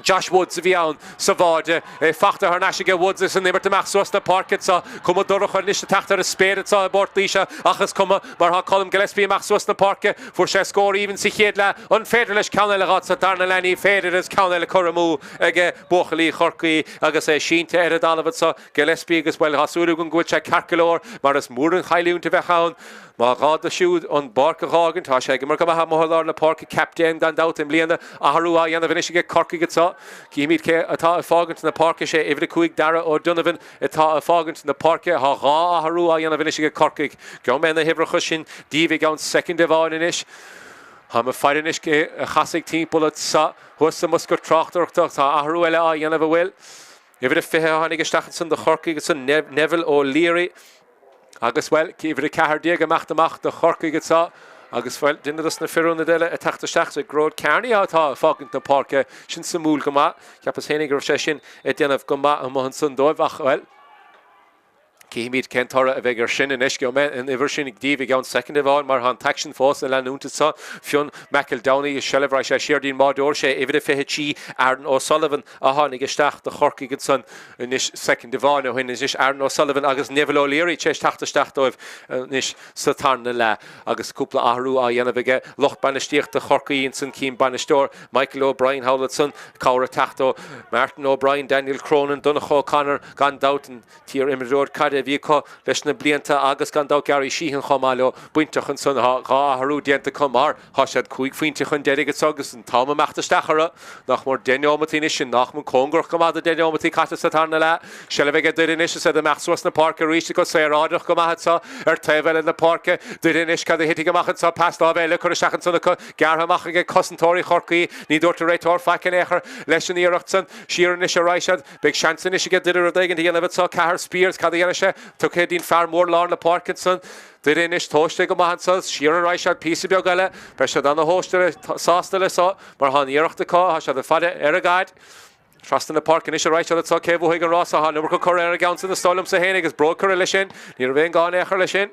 Josh Woods a bhí ann sa bháide, é fachta thar n-ais aige Woods is an imirt amach suas na páirce anso. Cuma dorcha anois ag teacht ar an spéir anso i bPort Laoise ach is cuma mar tá Colm Gillespie amach suas na páirce. Fuair sé scór aoibhinn sa chéad leath. An féidir leis ceann eile a dh'fháilt sa darna leath? Ní féidir is ceann eile curtha amú aige buachaillí Chorcaí agus é sínte ar an dtalamh anso. Gillespie agus, bhuel, tá súil agam go bhfuil sé ceart go leor mar is mór an chailliúint a bheadh ann. Má ghá do siúd an bpáirc a dh'fhágaint, tá sé ag imirt go maith amuigh i lár na páirce, captaen gan dabht i mbliana. Athrú á dhéanamh anois aige Corcaigh anso. Cífimid cé atá ag fágaint na páirce. Sé uimhir 5 Darragh O'Donovan atá ag fágaint na páirce. Tá 2 athrú á dhéanamh anois aige Corcaigh. Gheobhaidh mé na huimhreacha sin díbh i gceann soicind amháin anois. Táim ag faire anois cé a chasfaidh timpeall anso thuas sa mbosca tráchtaireachta. Tá athrú eile á dhéanamh, an bhfuil? Uimhir a 20 a tháinig isteach ansan do Chorcaigh ansan, Neville O'Leary. Agus, bhuel, uimhir 14 ag imeacht amach do Chorcaigh anso agus, bhuel, duine dos na fir ionaid eile ag teacht isteach, sé Gearóid Kearney atá ag fágaint na páirce. Sin suimiúil go maith. Cheapas féinig go raibh sé sin ag déanamh go maith amuigh ansan dóibh ach, bhuel, Cífimid cén toradh a bheidh air sin anois. Gheobhaidh mé an uimhir sin díbh i gceann soicind amháin mar tá an t-aicsean fós ag leanúint anso. Fionn McEldowney i seilbh, raghaidh sé siar dtí'n mbáireoir, sé uimhir a 23, Aaron O'Sullivan a tháinig isteach do Chorcaigh ansan anois soicind amháin ó shin. Anois Aaron O'Sullivan agus Neville O'Leary tar éis teacht isteach dóibh anois sa tarna leath agus cúpla athrú á dhéanamh aige lucht bainistíochta Chorcaí ansan. Cím bainisteoir Michael O'Brien thall ansan, cabhair ag teacht ó Martin O'Brien, Daniel Cronin, Donncha O'Connor gan dabht, an t-iar-imreoir caide. a bhí acu leis na blianta agus gan dabht Gary Sheehan chomh maith leo bainteach ansan. Tá 2 athrú déanta acu mar tá siad 5 phointe chun deiridh anso agus an t-am imeachta isteach orthu. Nach mór 10 neomataí anois, sin nach mór cóngarach go maith do 10 neomataí caite sa tarna leath. Seilbh aige Doire anois is iad imeacht suas na páirce arís go saoráideach go maith anso ar taobh eile na páirce. Doire anois cad a thitfidh amach anso? Pas láimhe eile curtha isteach ansan acu. Gearrtha amach aige cosantóirí Chorcaí. Ní dúirt an réiteoir faic in aon chor leis an iarracht san. Siar anois a raghaidh siad. Beidh seans anois aige Doire rud éigin a dhéanamh anso. Ceathar Speers, cad a dhéanfaidh sé? Tugtha dtí'n fear mór lár na páirce ansan. Doire anois tomhaiste go maith anso. Siar a raghaidh siad píosa beag eile. Beidh siad ana-thomhaiste sásta le so mar tá an iarracht acu. Tá siad ag faire ar an gcaid. Trasna na páirce anois a raghaidh siad anso. Cé bhuafaidh an rása? Tá an iomarca curtha ar an gceann san is dóigh liomsa féin agus bróg curtha leis sin. Ní raibh aon gá in aon chor leis sin.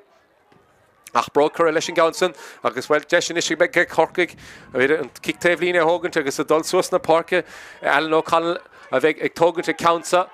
Ach bróg curtha leis an gceann san agus, bhuel, deis anois ag Corcaigh an cic taobh líne a thógaint agus a dul suas na páirce. Alan O'Connell a bheidh ag tógaint an ceann seo.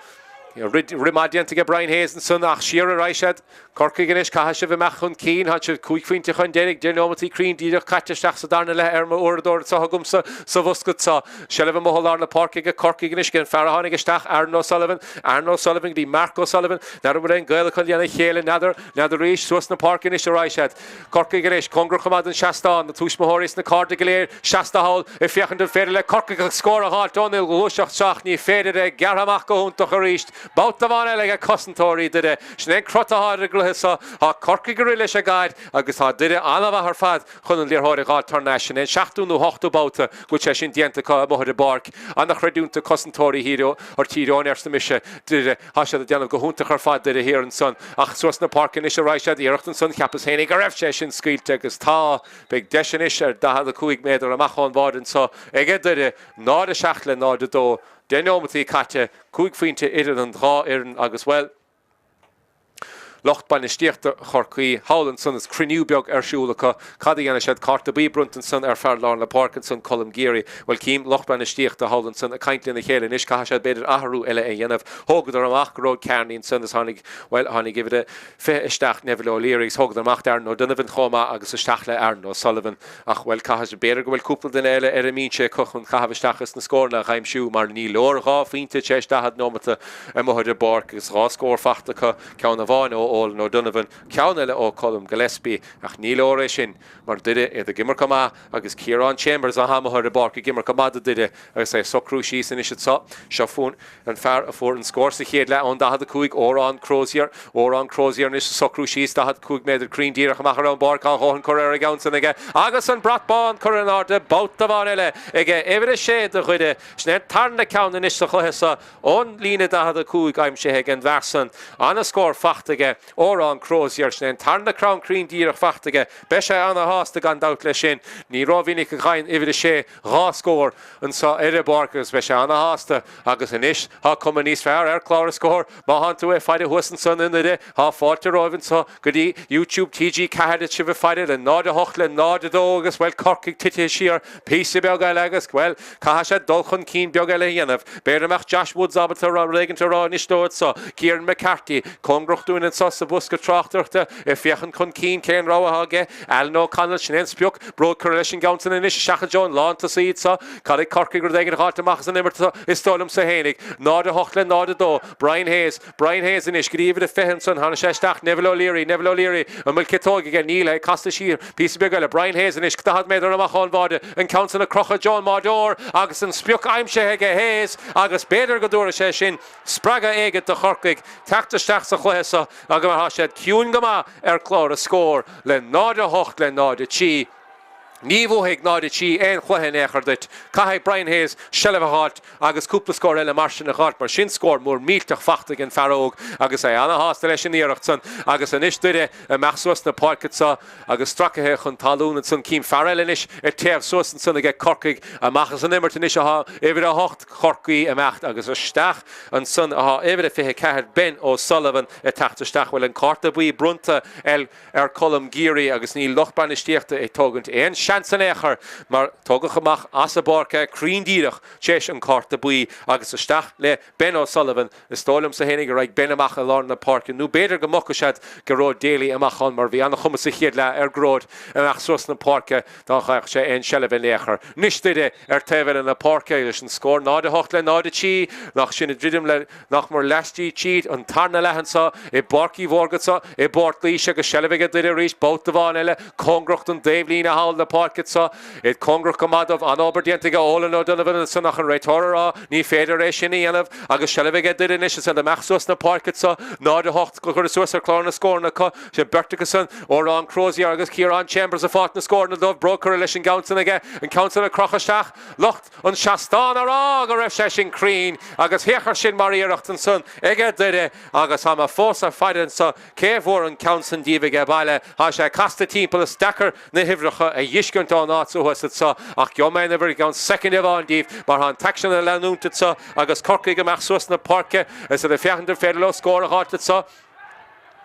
Rith maith déanta aige Brian Hayes ansan ach siar a raghaidh siad. Corcaigh anois, caithfidh sibh imeacht chun cinn. Tá sibh 5 phointe chun deiridh, 10 neomataí cruinn díreach caite isteach sa darna leath ar m'uaireadóir anseo agamsa sa bhosca seo. Seilbh amuigh i lár na páirce aige Corcaigh anois, an fear a tháinig isteach, Aaron O'Sullivan. Aaron O'Sullivan go dtí Mark O'Sullivan. N'fheadar an bhfuil aon gaol acu lena chéile, n'fheadar. N'fheadar arís, suas na páirce anois a raghaidh siad. Corcaigh anois, cóngarach go maith don seastán, na tuismitheoirí is na cairde go léir seasta thall ag féachaint an féidir le Corcaigh scór a dh'fháilt ón ghluaiseacht seo ach ní féidir é, gearrtha amach go hiontach arís. Babhta amháin eile aige cosantóirí Doire. Sin é an crot atá ar an gcluiche seo. Tá Corcaigh ag rith leis an gcaid agus tá Doire an-mhaith ar fad chun an liathróid a dh'fháilt thar n-ais. Sin é an seachtú nó hochtú babhta go bhfuil sé sin déanta acu amuigh ar an bpáirc. An-chreidiúint do cosantóirí Thír Eoghain arsa mise. Doire. Tá siad ag déanamh go hiontach ar fad Doire thiar ansan ach suas na páirce anois a raghaidh siad. Iarracht ansan, cheapas fhéinig go raibh sé sin scaoilte agus tá. Beidh deis anois ar 45 méadar amach ón bháide anso aige Doire, 0-7 le 0-2. 10 neomataí caite, 5 phointe idir an dhá fhoireann agus, bhuel, lucht bainistíochta Chorcaí thall ansan is cruinniú beag ar siúl acu. Cad a dhéanfaidh siad? Cárta buí bronnta ansan ar fear lár na páirce ansan, Colm Geary. Bhuel, cím lucht bainistíochta thall ansan ag caint lena chéile anois. Caithfidh siad, b'fhéidir, athrú eile a dhéanamh. Thógadar amach Gearóid Kearney ansan is tháinig, bhuel, tháinig uimhir a 20 isteach, Neville O'Leary, agus thógadar amach Darren O'Donovan chomh maith agus isteach le Aaron O'Sullivan. Ach, bhuel, caithfidh, b'fhéidir go bhfuil cúpla duine eile ar an mbinse acu chun caitheamh isteach is na scóranna a dh'aimsiú mar ní leor 2 phointe tar éis 40 nóimeata amuigh ar an bpáirc agus 2 scór fachta acu, ceann amháin ó Olin O'Donovan, ceann eile ó Colm Gillespie. Ach ní leor é sin mar Doire, iad ag imirt go maith agus Ciarán Chambers atá amuigh ar an bpáirc ag imirt go maith do Doire agus é ag socrú síos anois anso. Seo fún an fear a fuair an scór sa chéad leath ón 45, Odhrán Crozier. Odhrán Crozier anois ag socrú síos, 45 méadar cruinn díreach amach ar an bpáirc. Tá a dhóthain curtha ar an gceann san aige agus an brat bán curtha in airde babhta amháin eile aige uimhir 6 do Dhoire. Sin é an tarna ceann anois sa chluiche seo ón líne 45 aimsithe ag an bhfear san. Ana-scór fachta aige Odhrán Crozier. Sin é an tarna ceann cruinn díreach fachta aige. Beidh sé ana-shásta gan dabht leis sin. Ní rómhinic a fhaigheann uimhir 6 2 scór anso ar an bpáirc agus beidh sé ana-shásta agus anois tá cuma níos fearr ar chlár na scór. Má thánn tú ag faire thuas ansan i nDoire, tá fáilte romhaibh anso go dtí YouTube TG4 is sibh ag faire le 0-8 le 0-2 agus, bhuel, Corcaigh titithe siar píosa beag eile agus, bhuel, caithfidh siad dul chun cinn beag eile a dhéanamh. B'fhéidir go mbeadh Josh Woods ábalta rud éigint a rá anois dóibh anso. Kieran McCarthy, cóngarach dúinn anso sa bhosca tráchtaireachta, ag féachaint chun cinn, cén rogha atá aige? Alan O'Connell, sin é an sprioc. Bróg curtha leis an gceann san anois, isteach i dtreo an lántosaí anso. Caithfidh Corcaigh rud éigin a dh'fháilt amach as an imirt seo, is dóigh liomsa fhéinig. 0-8 le 0-2. Brian Hayes. Brian Hayes anois, go dtí uimhir a 20 ansan. Tháinig sé isteach. Neville O'Leary. Neville O'Leary. An bhfuil ciotóig aige? Níl. É casta siar. Píosa beag eile. Brian Hayes anois, 40 méadar amach ón bháide. An ceann san á chrochadh i dtreo an mbáireoir agus an sprioc aimsithe aige Hayes agus b'fhéidir go dtabharfaidh sé sin spreagadh éigint do Chorcaigh teacht isteach sa chluiche seo agus mar tá siad ciúin go maith ar chlár na scór le 0-8 le 0-3. Ní bhuafaidh 0-3 aon chluiche in aon chor duit. Caithfidh Brian Hayes seilbh a dh'fháilt agus cúpla scór eile mar sin a dh'fháilt mar sin scór mór millteach fachta ag an fear óg agus é ana-shásta leis an iarracht san agus anois Doire amach suas na páirce anso agus stracaithe chun talún ansan. Cím fear eile anois ag téamh suas ansan aige Corcaigh amach as an imirt anois atá uimhir 8 Chorcaí imeacht agus isteach ansan atá uimhir a 24 Ben O'Sullivan ag teacht isteach. Bhfuil an cárta buí bronnta ar Colm Geary agus níl lucht bainistíochta ag tógaint aon seans. seans in aon chor mar tógadh amach as an bpáirc é cruinn díreach tar éis an cárta buí agus isteach le Ben O'Sullivan. Is dóigh liomsa fhéinig go raghaidh Ben amach i lár na páirce nó b'fhéidir go mbogfaidh siad Gearóid Daly amach ann mar bhí an-chuma sa chéad leath ar Ghearóid amach suas na páirce dá bhfaigheadh sé aon seilbh in aon chor. Anois Doire ar taobh eile na páirce agus an scór 0-8 le 0-3 nach sinn ag druidim le nach mór leath tríd an tarna leath anseo i bPáirc Uí Mhórdha anseo i bPort Laoise agus seilbh aige Doire arís babhta amháin eile cóngarach don dtaobhlíne thall na páirce anseo Iad cóngarach go maith dóibh. An-obair déanta aige Olin O'Donovan ansan ach an réiteoir a rá ní féidir é sin a dhéanamh agus seilbh aige Doire anois is iad amach suas na páirce anso 0-8 curtha suas ar chlár na scóranna acu. Sé beirt acu san, Odhrán Crozier agus Ciarán Chambers a fáilt na scóranna dóibh. Bróg curtha leis an gceann san aige, an ceann san ag crochadh isteach. Lucht an seastáin a rá go raibh sé sin cruinn agus féach ar sin mar iarracht ansan aige Doire agus tá mé fós ag faire anso Cé a fuair an ceann san díobh aige baile? Tá sé casta timpeall is deacair na huimhreacha a dh'fheiscint ón áit so thuas anso ach gheobhaidh mé an uimhir i gceann soicind amháin díbh mar tá an t-aicsean ag leanúint anso agus Corcaigh amach suas na páirce is iad ag féachaint an féidir leo scór a dh'fháilt anso.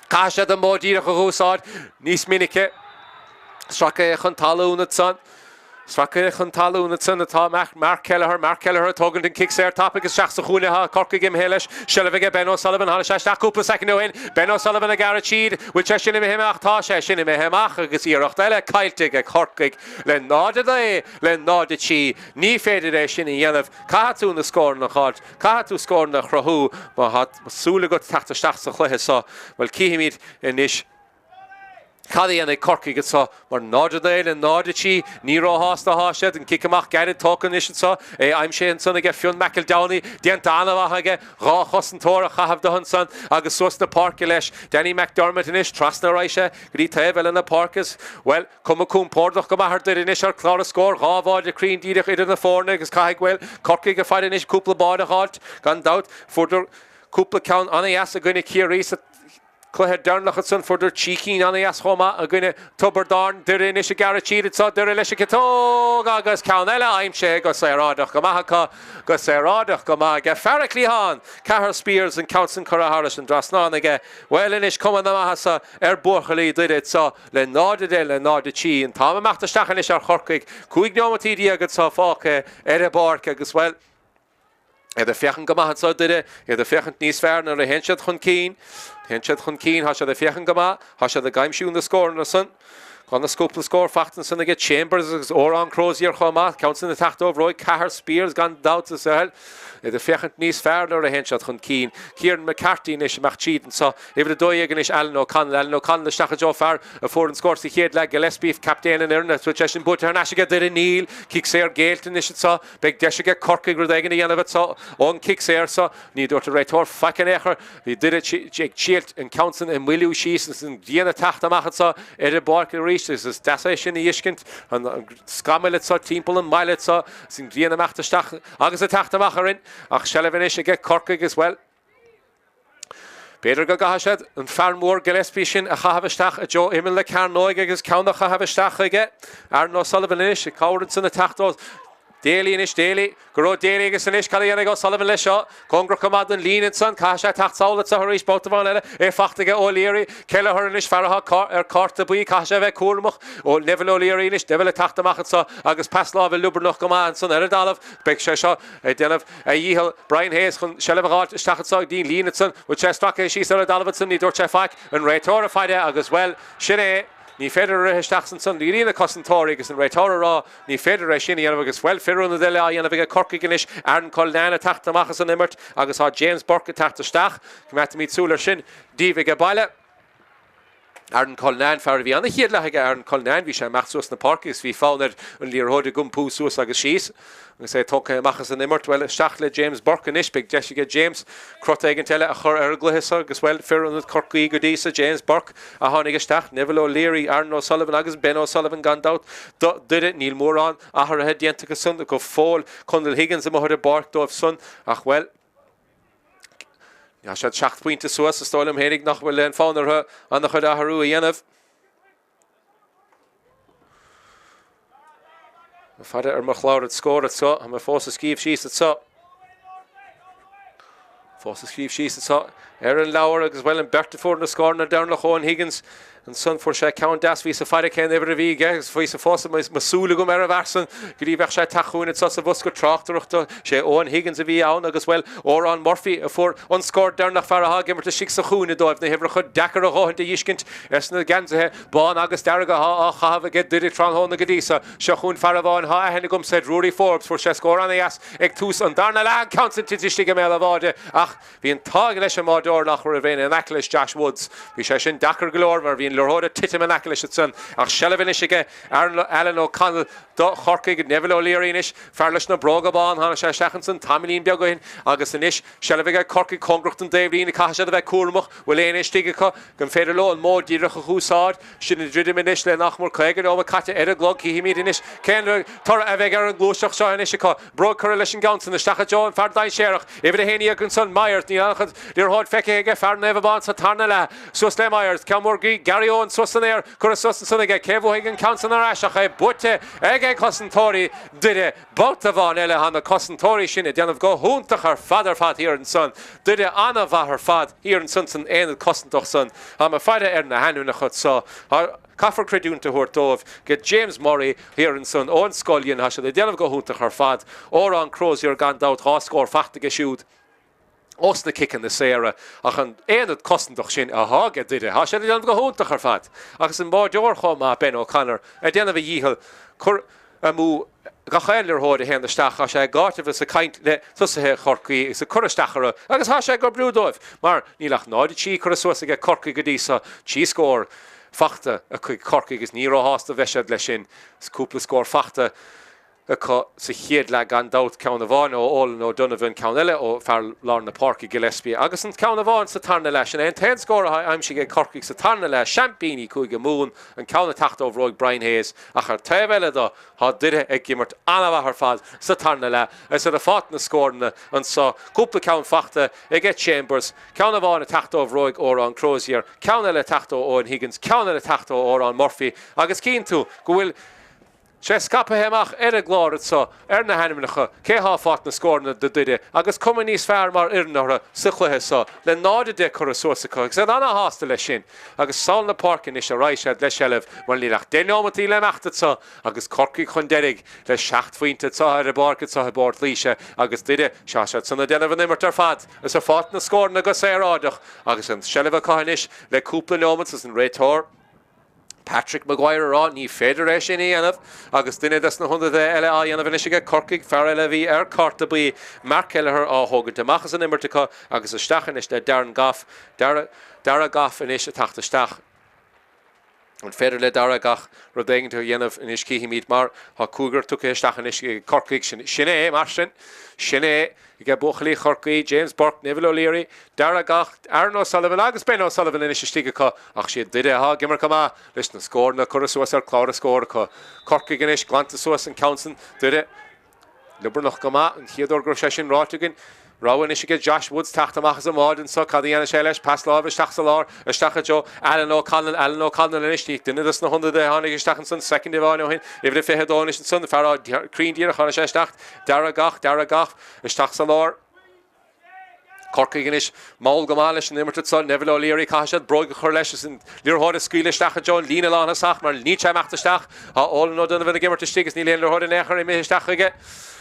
Caithfidh siad an modh díreach a dh'úsáid níos minice. Sracadh é chun talún ansan. Sracadh chun talún ansan atá Mark Kelleher, Mark Kelleher ag tógaint an cic saor tapaidh isteach sa chúinne atá Corcaigh imithe leis. Seilbh aige Ben O'Sullivan, tháinig sé isteach cúpla soicind ó shin. Ben O'Sullivan ag gearradh tríd. Bhfuil sé sin imithe amach? Tá sé sin imithe amach agus iarracht eile caillte ag Corcaigh le 0-9 le 0-3. Ní féidir é sin a dhéanamh. Caithfidh tú na scóranna a dh'fháilt. Caithfidh tú scóranna a chruthú má tá súil agat teacht isteach sa chluiche seo. Bhuel, cífimid anois. Cad a dhéanfaidh Corcaigh anseo? Mar 0-9 le 0-3, ní róshásta atá siad. An cic amach gairid tógtha anois anseo. É aimsithe ansan aige Fionn McEldowney. Déanta an-mhaith aige. Dhá chosantóir a chaitheamh de ansan agus suas na páirce leis. Danny McDermott anois. Trasna ar aghaidh sé go dtí taobh eile na páirce. Bhuel, cuma compordach go maith ar Doire anois ar chlár na scór. Dhá bháide cruinn díreach idir na foirne agus caithfidh, bhuel, Corcaigh ag faire anois cúpla báide a dh'fháilt. Gan dabht, fuaireadar cúpla ceann an-dheas i gcoinne Ciarraí sa. Cluiche deireanach ansan, fuaireadar 3 cinn an-dheas chomh maith i gcoinne Tiobraid Árann. Doire anois ag gearradh tríd anseo, Doire leis an gciotóg agus ceann eile aimsithe go saoráideach go maith acu, go saoráideach go maith aige fear an chliatháin, Cathal Speers, an ceann san curtha thairis an dtrasnán aige. Bhuel anois, cuma na maitheasa ar buachaillí Doire anseo le 0-10 le 0-3. An t-am imeacht isteach anois ar Chorcaigh, 15 neomataí anseo fágtha ar an bpáirc agus, bhuel, Iad ag féachaint go maith anseo, Doire, iad ag féachaint níos fearr nuair a théann siad chun cinn. Théann siad chun cinn, tá siad ag féachaint go maith, tá siad ag aimsiú na scóranna san. Tá na cúpla scór faighte ansan aige Chambers agus Odhrán Crozier chomh maith, ceann san ag teacht ó bhróig Cathal Speers gan dabht is eile. Iad ag féachaint níos fearr nuair a théann siad chun cinn. Kieran McCarthy anois amach tríd anseo. Uimhir 12 anois Alan O'Connell. Alan O'Connell isteach i dtreo fear a fuair an scór sa chéad leath, Gillespie, captaen an fhoireann. Bhfuil sé sin buaite thar n-ais aige Doire? Níl. Cic saor géillte anois anseo. Beidh deis aige Corcaigh rud éigin a dhéanamh anseo ón gcic saor seo. Ní dúirt an réiteoir faic in aon chor. Bhí Doire ag triailt an ceann san a mhoilliú síos agus an ghrian ag teacht amach anseo ar an bpáirc arís agus is deas é sin a fheiscint, an scamaill anseo timpeall an mbaile anseo agus an ghrian ag imeacht isteach agus ag teacht amach orainn. Ach seilbh anois aige Corcaigh agus, bhuel, B'fhéidir go gcaithfidh siad an fear mór Gillespie sin a chaitheamh isteach i dtreo imeall na cearnóige agus ceann a chaitheamh isteach chuige. Aaron O'Sullivan anois ag cabhair ansan ag teacht ó Daly anois, Daly, Gearóid Daly agus anois cad a dhéanfaidh O'Sullivan leis seo? Cóngarach go maith don líne ansan, caithfidh sé teacht sall anseo arís babhta amháin eile, é faighte aige O'Leary, Kelleher anois, fear atá ar cárta buí, caithfidh sé a bheith cúramach. Ó Neville O'Leary anois, Neville ag teacht amach anseo agus pas láimhe liobarnach go maith ansan ar an dtalamh. Beidh sé seo ag déanamh a dhícheall Brian Hayes chun seilbh a dh'fháilt isteach anso go dtí an líne ansan. Bhfuil sé stractha síos ar an dtalamh ansan? Ní dúirt sé faic. An réiteoir ag faire agus, bhuel, sin é. Ní féidir a rith isteach ansan go dtí na cosantóirí agus an réiteoir a rá ní féidir é sin a dhéanamh agus, bhuel, fir ionaid eile á dhéanamh aige Corcaigh anois. Aaron Cullinane ag teacht amach as an imirt agus tá James Burke ag teacht isteach. Coimeádfaimid súil air sin daoibh age baile. Aaron Cullinane, fear a bhí ana-chéad leath aige Aaron Cullinane, bhí sé amach suas na páirce agus bhí fonn air an liathróid a iompú suas agus síos agus é tógtha amach as an imirt. Bhuel, isteach le James Burke anois, beidh deis aige James crot éigint eile a chur ar an gcluiche seo agus, bhuel, fir ionaid Chorcaí go dtí so, James Burke a tháinig isteach, Neville O'Leary, Aaron O'Sullivan agus Ben O'Sullivan gan dabht do Doire. Níl mórán athruithe déanta acu san go fóill. Conall Higgins amuigh ar an bpáirc dóibh san ach, bhuel, Tá siad seacht bpointe suas, is dóigh liom fhéinig nach bhfuil aon fonn orthu an-chuid athrú a dhéanamh. Ag faire ar mo chlár an scór anseo, tá mé fós ag scríobh síos anseo. Fós ag scríobh síos anseo ar an leabhar agus bhuel an beirt a fuair na scóranna deireanach Owen Higgins. Ansan fuair sé ceann deas, bhíos ag faire cén uimhir a bhí aige agus bhíos fós mo súil agam ar an bhfear san go dtí bheadh sé ag teacht chugainn anso sa bhosca tráchtaireachta. Sé Eoin Higgins a bhí ann agus, bhuel, Odhrán Murphy a fuair an scór deireanach, fear athá ag imirt istigh sa chúinne dóibh, na huimhreacha deacair a dhóthaint a dh'fheiscint ar na geansaithe bán agus dearg athá á chaitheamh aige Doire tráthnóna go dtí so. Seo chugainn fear amháin athá aithne agamsa air, Ruairí Forbes, fuair sé scór ana-dheas ag tús an darna leath, an ceann san tite istigh i mbéal an bháide ach, Bhí an t-ádh leis an mbáireoir nach raibh éinne in aice leis, Josh Woods. Bhí sé sin deacair go leor mar bhí an liathróid ag titim in aice leis ansan. Ach seilbh anois aige Aaron Alan O'Connell do Chorcaigh. Neville O'Leary anois, fear leis na bróga bán, tháinig sé isteach ansan tamaillín beag ó shin agus anois seilbh aige Corcaigh cóngarach don dtaobhlíne. Caithfidh siad a bheith cúramach. Bhfuil éinne istigh acu? An féidir leo an modh díreach a úsáid? Sinn ag druidim anois le nach mór 50 neomat caite ar an gclog. Cífimid anois cén toradh a bheidh ar an ngluaiseacht seo anois acu. Bróg curtha leis an gceann san isteach i dtreo an fear dainséarach. Uimhir 11 ansan, Myers. Níl an-chuid liathróid feicthe aige fear Naomh Abán sa tarna leath. Suas le Myers. Ceann mór go Gary Owen suas san aer. Curtha suas ansan aige. Cé bhuafaidh an ceann san ar ais ach é buaite ag cosantóirí Doire. Babhta amháin eile tá na cosantóirí sin ag déanamh go hiontach ar fad ar fad thiar ansan. Doire an-mhaith ar fad thiar ansan san aonad cosantach san. Táim ag faire ar na hainmneacha so. Caithfear creidiúint a thabhairt dóibh go James Murray thiar ansan, Eoin Scullion, tá siad ag déanamh go hiontach ar fad. Odhrán Crozier gan dabht, 2 scór fachta aige siúd ós na ciceanna saora ach an aonad cosantach sin athá ag Doire, tá siad ag déanamh go hiontach ar fad. Agus an báireoir chomh maith, Ben O'Connor, ag déanamh a dhícheall cur amú gach aon liathróid a théann isteach, tá sé ag áiteamh is ag caint le tosaithe Chorcaí agus ag cur isteach orthu agus tá sé ag oibriú dóibh mar níl ach 0-3 curtha suas aige Corcaigh go dtí so, 3 scór fachta acu ag Corcaigh agus ní róshásta a bheidh siad leis sin. Is cúpla scór fachta acu sa chéad leath gan dabht, ceann amháin ó Olin O'Donovan, ceann eile ó fear lár na páirce Gillespie agus an ceann amháin sa tarna leath. Sin é an t-aon scór atá aimsithe ag Corcaigh sa tarna leath, seaimpíní Cúige Mumhan, an ceann ag teacht ó bhróig Brian Hayes ach ar taobh eile do tá Doire ag imirt an-mhaith ar fad sa tarna leath is iad ag fáilt na scóranna anso, cúpla ceann fachta aige Chambers, ceann amháin ag teacht ó bhróig Odhrán Crozier, ceann eile ag teacht ó Eoin Higgins, ceann eile ag teacht ó Odhrán Murphy agus cíonn tú go bhfuil sé scaipthe amach ar an gclár anso ar na hainmneacha cé thá ag fáilt na scóranna do Doire agus cuma níos fearr mar fhoireann orthu sa chluiche so le 0-10 curtha suas acu agus iad ana-shásta leis sin agus sall na páirce anois a raghaidh siad le seilbh mar níl ach 10 neomataí le imeacht anso agus Corcaigh chun deiridh le 7 phointe anso ar an bpáirc anso i bPort Laoise agus Doire tá siad san ag déanamh an imirt ar fad is ag fáilt na scóranna go saoráideach agus an seilbh acu anois le cúpla neomat is an réiteoir Patrick Maguire a rá ní féidir é sin a dhéanamh agus duine des na hionadaithe eile á dhéanamh anois aige Corcaigh, fear eile a bhí ar cárta buí, Mark Kelleher á thógaint amach as an imirt acu agus isteach anois le Darren Gough, Darragh Gough anois ag teacht isteach. An féidir le Darragh Gough rud éigin a dhéanamh anois cífimid mar tá cúigear tugtha isteach anois ag Corcaigh. Sin é mar sin. Sin é. Aige buachaillí Chorcaí, James Burke, Neville O'Leary, Darragh Gough, Aaron O'Sullivan agus Ben O'Sullivan anois istigh acu ach siad Doire atá ag imirt go maith leis na scóranna curtha suas ar chlár na scór acu. Corcaigh anois glanta suas an ceann san, Doire liobarnach go maith an chéad uair go raibh sé sin ráite againn. Rogha anois aige Josh Woods teacht amach as an mbád anso, cad a dhéanfaidh sé leis? Pas láimhe isteach sa lár, isteach i dtreo Alan O'Connell, Alan O'Connell anois, duine dos na hionadaithe a tháinig isteach ansan soicind amháin ó shin, uimhir a 22 anois ansan, fear cruinn díreach, tháinig sé isteach. Darragh Gough, Darragh Gough, isteach sa lár. Corcaigh anois mall go maith leis an imirt anso. Neville O'Leary, caithfidh siad bróig a chur leis is an liathróid a scaoileadh isteach i dtreo an líne lánthosach mar níl sé imeacht isteach. Tá Olin O'Donovan ag imirt istigh is níl aon liathróid in aon chor imithe isteach chuige.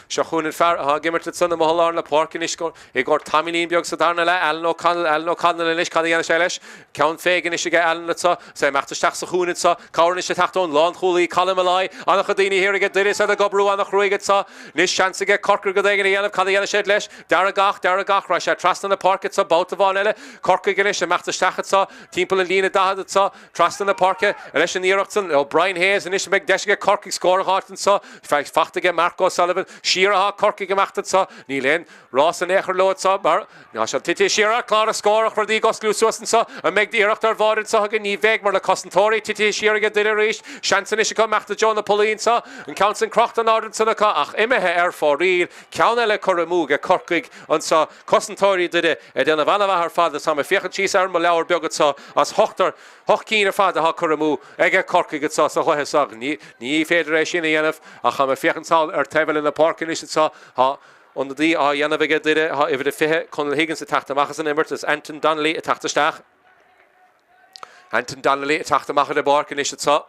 Seo chugainn an fear atá ag imirt ansan amuigh i lár na páirce anois i gcomhair tamaillín beag sa darna leath, Alan O'Connell, Alan O'Connell anois, cad a dhéanfaidh sé leis? Ceann féig anois aige Alan anso, is é imeacht isteach sa chúinne anso. Cabhair anois ag teacht ón lánchúlaí Colin Molloy. An-chuid daoine thiar aige Doire is iad ag oibriú an-chruaidh anso. Anois seans aige Corcaigh rud éigin a dhéanamh. Cad a dhéanfaidh siad leis? Darragh Gough, Darragh Gough, raghaidh sé trasna na páirce anso babhta amháin eile. Corcaigh anois ag imeacht isteach anso timpeall an líne 40 anso. Trasna na páirce leis an iarracht san ó Brian Hayes. Anois an mbeidh deis aige Corcaigh scór a dh'fháilt anso? Fachta aige Mark O'Sullivan. Siar athá Corcaigh ag imeacht anso. Níl aon rás in aon chor leo anso mar Tá siad tite siar ar chlár na scór ach rudaí ag osclú suas anso. An mbeidh iarracht ar bháide anso againn? Ní bheidh mar na cosantóirí tite siar aige Doire arís. Seans anois acu imeacht i dtreo na pollaí anso. An ceann san crochta in airde ansan acu ach imithe ar fóraoil. Ceann eile curtha amú aige Corcaigh anso. Cosantóirí Doire ag déanamh an-mhaith ar fad is táim ag féachaint síos ar mo leabhar beag anso as ochtar, hocht cinn ar fad atá curtha amú aige Corcaigh anso sa chluiche so. Ní féidir é sin a dhéanamh ach táim ag féachaint sall ar taobh eile na páirce anois anso. Tá. Ionadaí á dhéanamh aige Doire, tá uimhir a 20, Conall Higgins ag teacht amach as an imirt is Anton Donnelly ag teacht isteach. Anton Donnelly ag teacht amach ar an bpáirc anois anseo.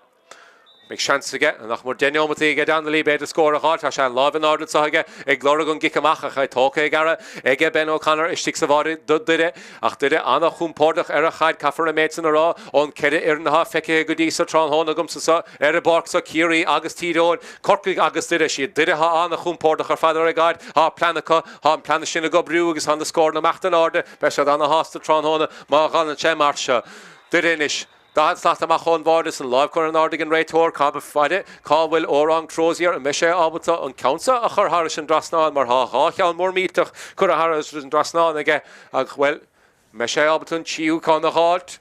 Beidh seans aige, nach mór 10 neomataí aige Donnelly, b'fhéidir scór a dh'fháil. Tá sé an lámh in airde anseo aige ag lorg an gcic amach ach é tógtha ag ara aige Ben O'Connor istigh sa bháide do Doire. Ach Doire an-chompordach ar an chaid, caithfear an méid san a rá, ón 4 fhoireann atá feicthe go dtí so tráthnóna agamsa so ar an bpáirc so, Ciarraí agus Tír Eoghain, Corcaigh agus Doire. Siad Doire atá an-chompordach ar fad ar an gcaid. Tá plean acu, tá an plean sin ag oibriú agus tá na scóranna imeacht in airde. Beidh siad an-shásta tráthnóna má dh'fhanann sé mar seo. Doire anois. 40 slat amach ón bháide is an láimh curtha in airde ag an réiteoir. Cá faire cá bhfuil Odhrán Crozier? An mbeidh sé ábalta an ceann seo a chur thairis an dtrasnán mar tá 2 cheann mór millteach curtha thairis an dtrasnán aige ach, bhuel, an mbeidh sé ábalta an tríú ceann a dh'fháilt?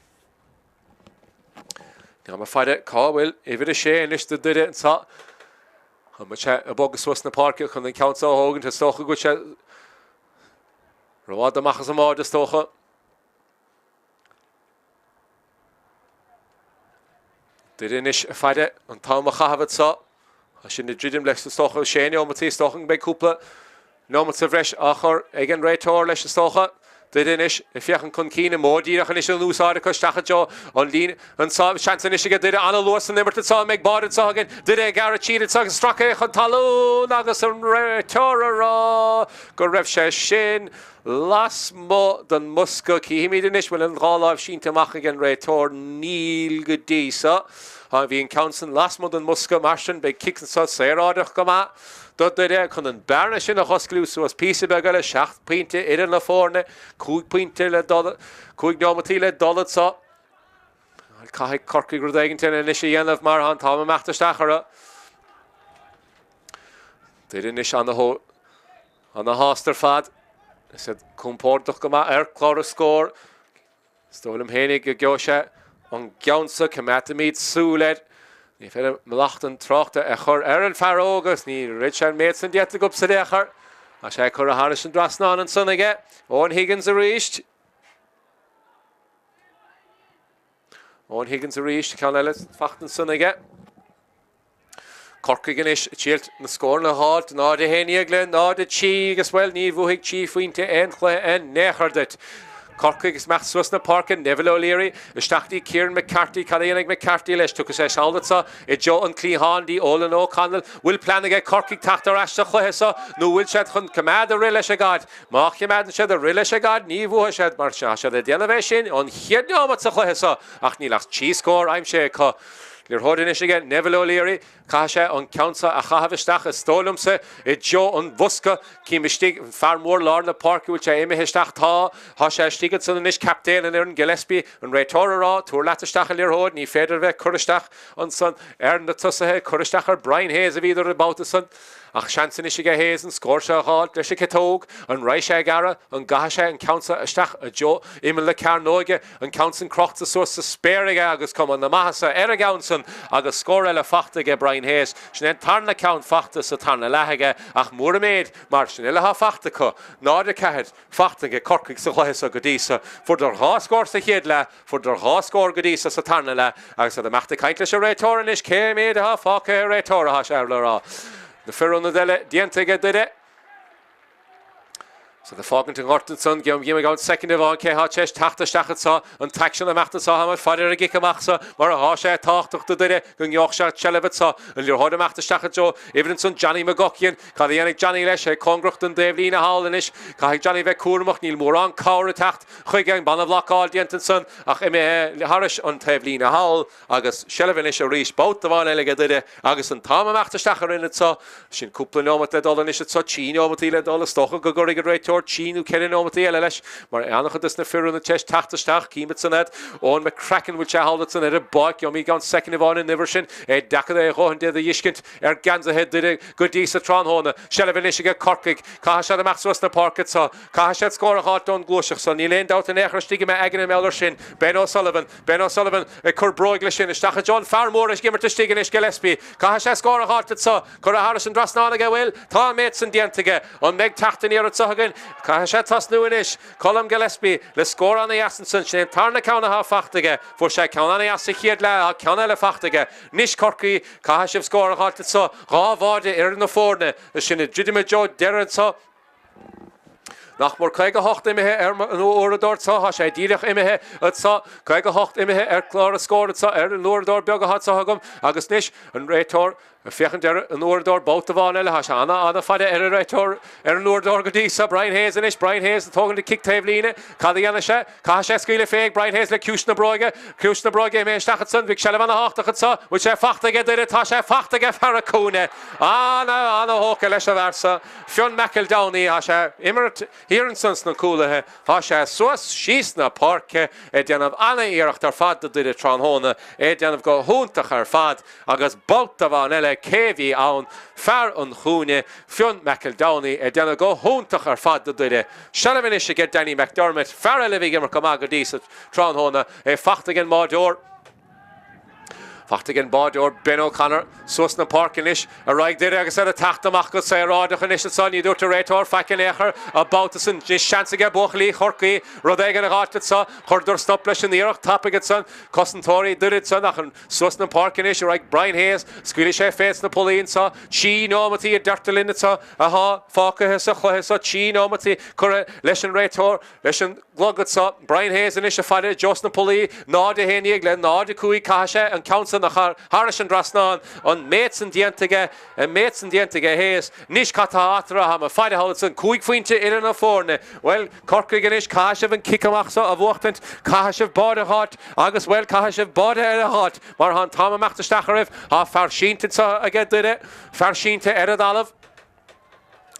Tá mé ag faire cá bhfuil uimhir a sé anois do Doire anseo. An mbeidh sé ag bogadh suas na páirce chun an ceann seo a thógaint? Is dócha go bhfuil sé rófhada amach as an mbáide is dócha. Doire anois ag faire an t-am a chaitheamh anseo. Tá sin ag druidim leis is dócha sé neomataí, is dócha go mbeidh cúpla neomat sa bhreis á chur ag an réiteoir leis is dócha. Doire anois ag féachaint chun cinn, an modh díreach anois in úsáid acu isteach i dtreo an líne anseo. Seans anois aige Doire an-luas san imirt anseo, an mbeidh báide anseo againn? Doire ag gearradh tríd anseo agus stracadh é chun talún agus an réiteoir a rá go raibh sé sin Lasmuigh den mbosca, cífimid anois, bhfuil an dá láimh sínte amach ag an réiteoir? Níl go dtí so. Bhí an ceann san lasmuigh den mbosca, mar sin beidh cic anso saoráideach go maith do Doire chun an bearna sin a dh'osclú suas píosa beag eile, 7 pointe idir na foirne, 5 pointe le dul, 5 neomataí le dul anso. Caithfidh Corcaigh rud éigin eile anois a dhéanamh mar tá an t-am imeacht isteach orthu. Doire anois ana Ana-shásta ar fad. Is iad compordach go maith ar chlár na scór. Is dóigh liom fhéinig go gheobhaidh sé an gceann so. Coimeádfaimid súil air. Ní féidir mallacht an tráchta a chur ar an fear óg agus ní raibh sé an méid san déanta agamsa in aon chor. Tá sé curtha thairis an dtrasnán ansan aige. Eoin Higgins arís. Eoin Higgins arís. Ceann eile fachta ansan aige. Corcaigh anois ag triailt na scóranna a dh'fháilt, 0-11 le 0-3 agus, bhuel, ní bhuafaidh 3 phointe aon chluiche in aon chor duit. Corcaigh ag imeacht suas na páirce, Neville O'Leary isteach dtí Kieran McCarthy, cad a dhéanfaidh McCarthy leis? Tiocfaidh sé sall anso i dtreo an cliatháin dtí Olan O'Connell. Bhfuil plean aige Corcaigh teacht ar ais sa chluiche so nó bhfuil siad chun coimeád ag rith leis an gcaid? Má choimeádann siad ag rith leis an gcaid ní bhuafaidh siad mar tá siad ag déanamh é sin ón chéad neomat sa chluiche so ach níl ach 3 scór aimsithe acu. Liathróid anois aige Neville O'Leary. Caithfidh sé an ceann seo a chaitheamh isteach, is dóigh liomsa, i dtreo an bhosca. Cím istigh an fear mór lár na páirce, bhfuil sé imithe isteach? Tá. Tá sé istigh ansan anois, captaen an fhoireann, Gillespie, an réiteoir a rá, tabhair leat isteach an liathróid, ní féidir a bheith ag cur isteach ansan ar na tosaithe, cur isteach ar Brian Hayes a bhíodar an babhta san. Ach seans anois aige Hayes an scór seo a dh'fháilt leis an chiotóg. An raghaidh sé ag gearradh? An gcaithfidh sé an ceann seo isteach i dtreo imeall na cearnóige? An ceann san crochta suas sa spéir aige agus cuma na maitheasa ar an gceann san agus scór eile fachta aige Brian Hayes. Sin é an tarna ceann fachta sa tarna leath aige ach mór an méid mar sin uile atá fachta acu. 0-4 fachta aige Corcaigh sa chluiche so go dtí so. Fuaireadar 2 scór sa chéad leath, fuaireadar 2 scór go dtí so sa tarna leath agus iad ag imeacht ag caint leis an réiteoir anois cé méid atá fágtha a réiteoir atá sé le rá. Na fir ionaid eile déanta aige Doire. Is iad ag fágaint an ghort ansan, gheobhaimid i gceann soicind amháin cé thá tar éis teacht isteach anso, an t-aicsean ag imeacht anso, tá muid ag faire ar an gcic amach so mar athá sé tábhachtach do Doire go ngeobhadh sé seilbh anso, an liathróid ag imeacht isteach i dtreo uimhir ansan Johnny McGuckian, cad a dhéanfaidh Johnny leis, é cóngarach don dtaobh líne thall anois, caithfidh Johnny bheith cúramach, níl mórán cabhair ag teacht chuige, an banna bhlocáil déanta ansan ach imithe thairis an taobh líne thall. Agus seilbh anois arís, babhta amháin eile aige Doire agus an t-am ag imeacht isteach orainn anso. Sin cúpla neomat le dul anois anso, 3 neomataí le dul. Is dócha go gcuirfidh an réiteoir 3 nó 4 neomataí eile leis mar an-chuid des na fir ionaid tar éis teacht isteach. Címid san iad. Eoin McCracken, bhfuil sé thall ansan ar an bpáirc? Gheobhaimid i gceann soicind amháin an uimhir sin. É deacair é a dhóthain de a dh'fheiscint ar geansaithe Doire go dtí sa tráthnóna. Seilbh anois aige Corcaigh. Caithfidh siad imeacht suas na páirce anso. Caithfidh siad scór a dh'fháilt ón ngluaiseacht so. Níl aon dabht in aon chor istigh i m'aigne mar gheall air sin. Ben O'Sullivan. Ben O'Sullivan ag cur bróig leis sin isteach i dtreo an fear mór ag imirt istigh anois, Gillespie. Caithfidh sé scór a dh'fháilt anso. Curtha thairis an dtrasnán aige, bhfuil? Tá an méid san déanta aige. An mbeidh teacht aniar anso againn? Caithfidh sé tosnú anois. Colm Gillespie le scór ana-dheas ansan. Sin é an tarna ceann atá fachta aige. Fuair sé ceann ana-dheas sa chéad leath. Tá ceann eile fachta aige. Anois Corcaigh, caithfidh sibh scór a dh'fháilt anso. 2 bháide idir na foirne. Is sinn ag druidim i dtreo deireadh anso. Nach mór 58 imithe ar an uaireadóir anseo, tá sé díreach imithe anseo, 58 imithe ar chlár an scóir anseo ar an uaireadóir beag atá anseo agam agus anois an réiteoir ag féachaint ar an uaireadóir babhta amháin eile. Tá sé ana-ana-fhada ar an réiteoir ar an uaireadóir go dtí seo. Brian Hayes anois, Brian Hayes ag tógaint an cic taobh líne. Cad a dhéanfaidh sé? Caithfidh sé scaoileadh fé ag Brian Hayes le ciumhais na bróige. Ciumhais na bróige imithe isteach ansan. Bhí seilbh ana-thábhachtach anseo. Bhfuil sé fachta aige Doire? Tá sé fachta aige fear an cúinne. Ana-ana-thógtha leis an bhfear seo. Fionn McEldowney, tá sé ag imirt thiar ansan sna cúlaithe. Tá sé suas síos na páirce ag déanamh ana-iarracht ar fad do Doire tráthnóna, é ag déanamh go hiontach ar fad agus babhta amháin eile cé bhí ann, fear an chúinne, Fionn McEldowney ag déanamh go hiontach ar fad do Doire. Seilbh anois aige Danny McDermott, fear eile a bhí ag imirt go maith go dtí so tráthnóna, é fachta ag an mbáireoir. Fachta ag an báireoir Ben O'Connor suas na páirce anois ar aghaidh Doire agus iad ag teacht amach go saoráideach anois anso. Ní dúirt an réiteoir faic in aon chor an babhta san. Anois seans aige buachaillí Chorcaí rud éigin a dh'fháilt anso. Chuireadar stop leis an iarracht tapaidh ansan. Cosantóirí Doire ansan ach suas na páirce anois ar aghaidh Brian Hayes. Scaoilfidh sé fé sna pollaí anso. Trí neomataí a deirtear linn anso athá fágtha sa chluiche so. Trí neomataí curtha leis an réiteoir. Leis an gclog anso, Brian Hayes anois ag faire i dtreo sna pollaí, 0-11 le 0-5, caithfidh sé an ceann san a chur thairis an dtrasnán, an méid san déanta aige, an méid san déanta aige Hayes. Anois cad tá eatarthu, táim ag faire thall ansan, cúig phointe idir na foirne. Bhuel, Corcaigh anois, caithfidh sibh an cic amach so a bhuachtaint, caithfidh sibh báide a dh'fháilt agus, bhuel, caithfidh sibh báide eile a dh'fháilt mar tá an t-am ag imeacht isteach oraibh. Tá fear sínte anso aige Doire, fear sínte ar an dtalamh.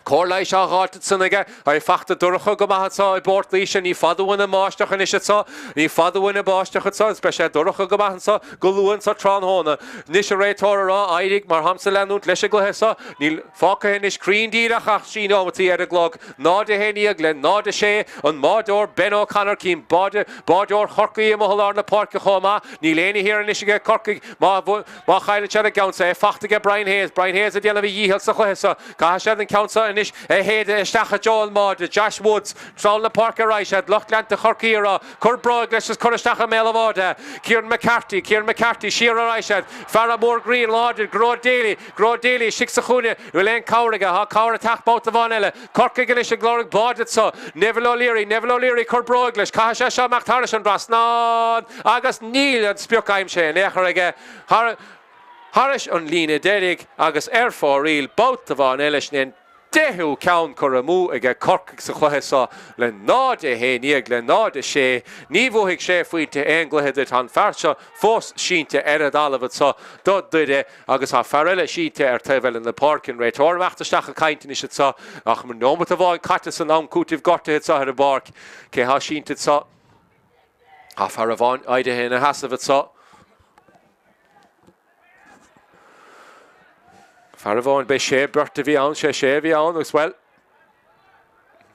Cóir leighis á dh'fháilt ansan aige. Tá sé fachta dorcha go maith anso i bPort Laoise. Ní fada uainn an mbáisteach anois anso. Ní fada uainn an báisteach anso agus beidh sé dorcha go maith anso go luath anso tráthnóna. Anois an réiteoir a rá, éirigh mar tháimse leanúint leis an gcluiche so. Níl fágtha anois cruinn díreach ach trí neomataí ar an gclog. 0-11 le 0-6. An mbáireoir Ben O'Connor, cím báide, báireoir Chorcaí amuigh i lár na páirce chomh maith. Níl éinne thiar anois aige Corcaigh. Má Má chailleann siad an ceann seo, é fachta aige Brian Hayes. Brian Hayes ag déanamh a dhícheall sa chluiche seo. Caithfidh siad an ceann seo anois a shéideadh isteach i dtreo an mbáide. Josh Woods, trasna na páirce ar aghaidh siad. Lucht leanta Chorcaí ag rá, Cuir bróig leis is cuir isteach i mbéal an bháide é. Kieran McCarthy, Kieran McCarthy, siar ar aghaidh siad. Fear mór grinn láidir, Gearóid Daly, Gearóid Daly istigh sa chúinne. An bhfuil aon cabhair aige? Tá cabhair ag teacht babhta amháin eile. Corcaigh anois ag lorg báide anso. Neville O'Leary, Neville O'Leary, cuir bróig leis. Caithfidh sé seo imeacht thairis an dtrasnán agus níl an sprioc aimsithe in aon chor aige. Thairis an líne deiridh agus ar fóraoil babhta amháin eile sin é an deichiú ceann curtha amú aige Corcaigh sa chluiche seo le 0-11 le 0-6. Ní bhuafaidh sé phointe aon gcluiche duit. Tá an fear seo fós sínte ar an dtalamh anso do Doire. Agus tá fear eile sínte ar taobh eile na páirce, an réiteoir imeacht isteach ag caint anois anso, ach neomat amháin caite san am cúitimh gortaithe anso ar an bpáirc. Cé thá sínte anso? Tá fear amháin éirithe ina sheasamh anso. Fear amháin, beidh sé, beirt a bhí ann, sé sé a bhí ann agus, bhuel,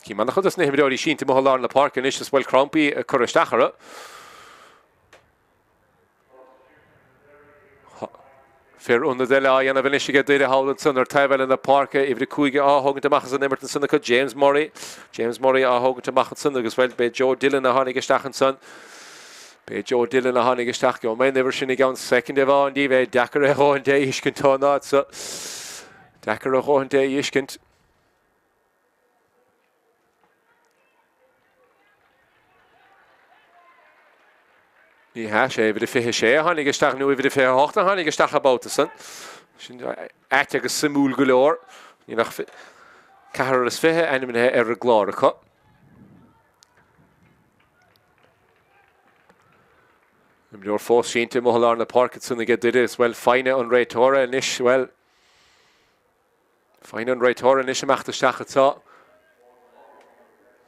cím an-chuid dos na himreoirí sínte amuigh i lár na páirce anois is bhfuil crampaí ag cur isteach orthu. Fear ionaid eile á dhéanamh anois aige Doire thall ansan ar taobh eile na páirce, uimhir 5 á thógaint amach as an imirt ansan acu, James Murray. James Murray á thógaint amach ansan agus, bhuel, b'é Joe Dillon a tháinig isteach ansan. B'é Joe Dillon a tháinig isteach. Gheobhaidh mé an uimhir sin i gceann soicind amháin daoibh, é deacair a dhóthaint é a fheiscint ón áit so. Deacair a dhóthaint é a fheiscint. Ní hea, sé uimhir a 26 a tháinig isteach, nó uimhir a 28 a tháinig isteach an babhta san. Sin ait agus suimiúil go leor. Níl ach ceathrar is fiche ainmnithe ar an gclár acu. Imreoir fós sínte amuigh i lár na páirce ansan aige Doire is, bhuel, foighne an réiteora anois, bhuel, Foighne an réiteora anois imeacht isteach anseo.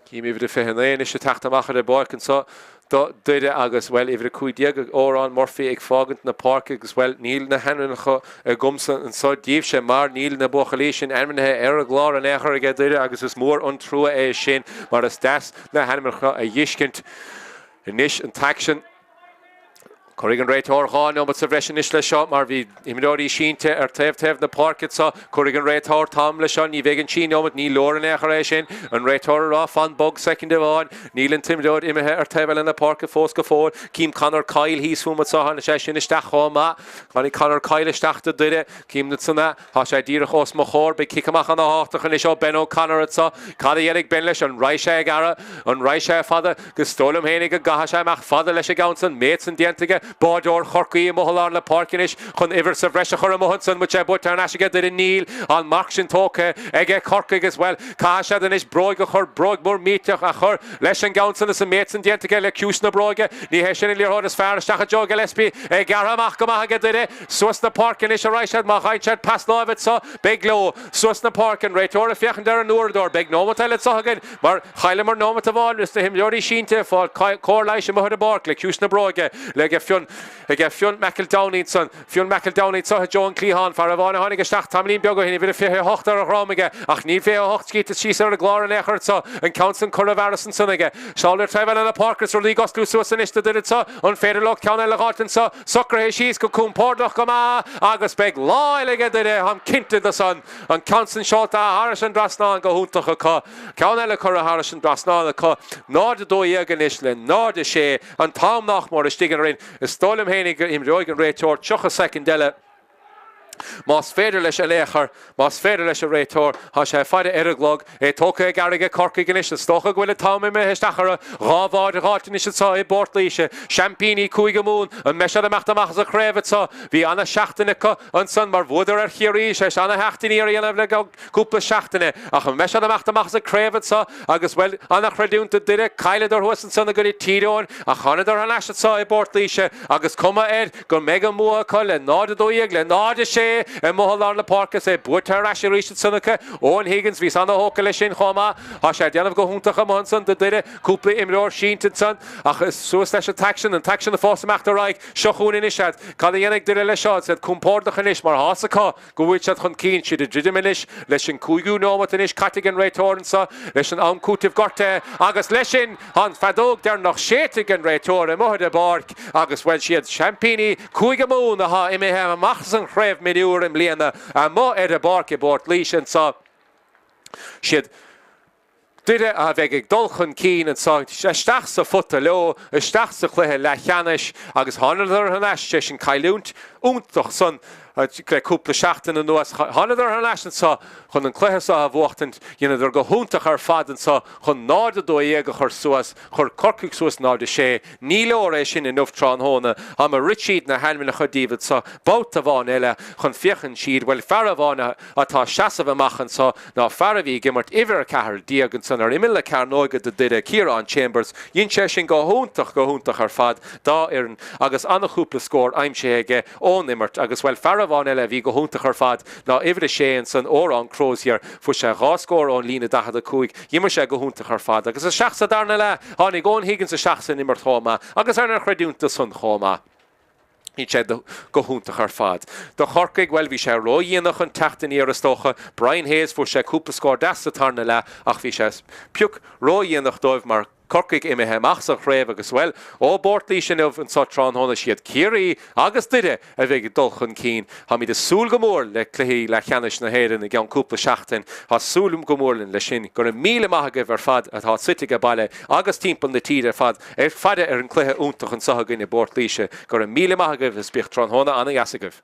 Cím uimhir a 29 anois ag teacht amach ar an bpáirc anseo do Doire agus, bhuel, uimhir a 15 Odhrán Murphy ag fágaint na páirce agus, bhuel, níl na hainmneacha agamsa anseo díobhse mar níl na buachaillí sin ainmnithe ar an gclár in aon chor aige Doire agus is mór an trua é sin mar is deas na hainmneacha a dh'fheiscint anois an t-aicsean. Cuirfidh an réiteoir 2 neomat sa bhreis anois leis seo mar bhí imreoirí sínte ar taobh taobh na páirce anseo. Cuirfidh an réiteoir t-am leis seo. Ní bheidh an 3 neomat, ní leor in aon chor é sin. An réiteoir ag rá fan bog soicind amháin. Níl an t-imreoir imithe ar taobh eile na páirce fós go fóill. Cím Conor Coyle thíos fúm anseo. Tháinig sé sin isteach chomh maith. Tháinig Conor Coyle isteach do Doire. Cím ansan é. Tá sé díreach os mo chomhair. Beidh cic amach ana-thábhachtach anois ó Ben O'Connor anseo. Cad a dhéanfaidh Ben leis? An raghaidh sé ag gearradh? An raghaidh sé fada? Is dóigh liom fhéinig go gcaithfidh sé imeacht fada leis an gceann san. Méid san déanta aige. Báireoir Chorcaí amuigh i lár na páirce anois chun uimhir sa bhreis a chur amuigh ansan. Bhfuil sé buaite thar n-ais aige Doire? Níl. An marc sin tógtha aige Corcaigh agus, bhuel, caithfidh siad anois bróig a chur, bróig mhór millteach a chur leis an gceann san is an méid san déanta aige le ciumhais na bróige. Ní hé sin an liathróid is fearr. Isteach i dtreo Gillespie. É gearrtha amach go maith aige Doire. Suas na páirce anois a raghaidh siad má fhaigheann siad pas láimhe anseo, beidh leo. Suas na páirce, an réiteoir ag féachaint ar an uaireadóir. Beidh nóimeat eile anseo againn mar chailleamar nóimeat amháin is na himreoirí sínte ag fáil cóir leighis amuigh ar an bpáirc le ciumhais na bróige le ag Fionn ag Fionn McEldowney ansan. Fionn McEldowney anseo i dtreo an cliathán, fear amháin a tháinig isteach tamaillín beag ó shin, uimhir a 28 ar a dhrom aige ach níl 28 scríte síos ar an gclár in aon chor anseo. An ceann san curtha i bhfearas ansan aige. Seal ar taobh eile na páirce is rudaí ag osclú suas anois do Doire anseo. An féidir leo ceann eile a dh'fháilt anseo? Socraithe síos go compordach go maith agus beidh lá eile aige Doire, táim cinnte de san. An ceann san seolta thairis an dtrasnán go hiontach acu. Ceann eile curtha thairis an dtrasnán acu. 0-12 anois le 0-6. An t-am nach mór istigh ina roinn. Is dóigh liom fhéinig go imreoidh an réiteoir 30 soicind eile. Más féidir leis in aon chor, más féidir leis an réiteoir, tá sé ag faire ar an gclog, é tógtha ag aire Corcaigh anois, is dócha go bhfuil an t-am imithe isteach orthu, 2 bháide a dh'fháilt anois anseo i bPort Laoise, seaimpíní Cúige Mumhan, an mbeidh siad ag imeacht amach as an chraobh anseo? Bhí ana-sheachtain acu ansan mar bhuadar ar Chiarraí, sé ana-theacht aniar a dhéanamh le cúpla seachtaine, ach an mbeidh siad ag imeacht amach as an craobh anseo agus, bhuel, ana-chreidiúint do Doire, cailleadar thuas ansan i gcoinne Tír Eoghain ach thánadar thar n-ais anseo i bPort Laoise agus cuma air go mbeidh an mbua acu le 0-12 le 0-6 amuigh i lár na páirce is é buaite ar ais arís ansan acu. Eoin Higgins, bhíos ana-thógtha leis sin chomh maith. Tá sé ag déanamh go hiontach amuigh ansan do Doire, cúpla imreoir sínte ansan ach is suas leis an t-aicsean, an t-aicsean ag fós imeacht ar aghaidh. Seo chugainn anois iad. Cad a dhéanfaidh Doire leis seo? Is iad compordach anois mar tá's acu go bhfuil siad chun cinn. Siad ag druidim anois leis an cúigiú nóimeat anois caite ag an réiteoir anseo leis an am cúitimh gortaithe agus leis sin an feadóg deireanach séidte ag an réiteoir amuigh ar an bpáirc agus bhuel siad seaimpíní Cúige Mumhan atá imithe amach as an chraobh mionúr i mbliana amuigh ar an bpáirc i bPort Laoise anseo. Siad Doire a bheidh ag dul chun cinn anseo, isteach sa phota leo, isteach sa chluiche leathcheannais agus thánadar thar n-ais tar éis an cailliúint iontach san le cúpla seachtain anuas. Thánadar thar n-ais anseo chun an cluiche seo a bhuachtaint. Dheineadar go hiontach ar fad anseo chun 0-12 a chur suas. Chuir Corcaigh suas 0-6. Ní leor é sin inniu tráthnóna. Táim ag rith tríd na hainmneacha díobh anseo babhta amháin eile chun féachaint siad, bhuel fear amháin a atá seasamh amach anso ná fear a bhí ag imirt uimhir 14 ansan ar imeall na cearnóige do Doire, Ciarán Chambers. Dhein sé sin go hiontach, go hiontach ar fad dá fhoireann agus an-chúpla scór aimsithe aige ón imirt agus, bhuel, fear amháin eile a bhí go hiontach ar fad ná uimhir 6 ansan, Odhrán Crozier. Fuair sé 2 scór ón líne 45. D'imir sé go hiontach ar fad agus isteach sa darna leath tháinig Eoin Higgins isteach san imirt chomh maith agus ar an chreidiúint do san chomh maith. Bhí sé go hiontach ar fad. Do Chorcaigh, bhuel, bhí sé ródhéanach chun teacht aniar is dócha. Brian Hayes, fuair sé cúpla scór deas sa tarna leath ach bhí sé pioc ródhéanach dóibh mar Corcaigh imithe amach as an chraobh agus, bhuel, ó bPort Laoise inniu anseo tráthnóna siad Ciarraí agus Doire a bheidh ag dul chun cinn. Táimid ag súil go mór le cluichí leathcheannais na hÉireann i gceann cúpla seachtain. Tá súil go mór linn leis sin. Go raibh míle maith agaibh ar fad atá suite age baile agus timpeall na tíre ar fad. Ag faire ar an cluiche iontach anseo againn i bPort Laoise. Go raibh míle maith agaibh is bíodh tráthnóna ana-dheas agaibh.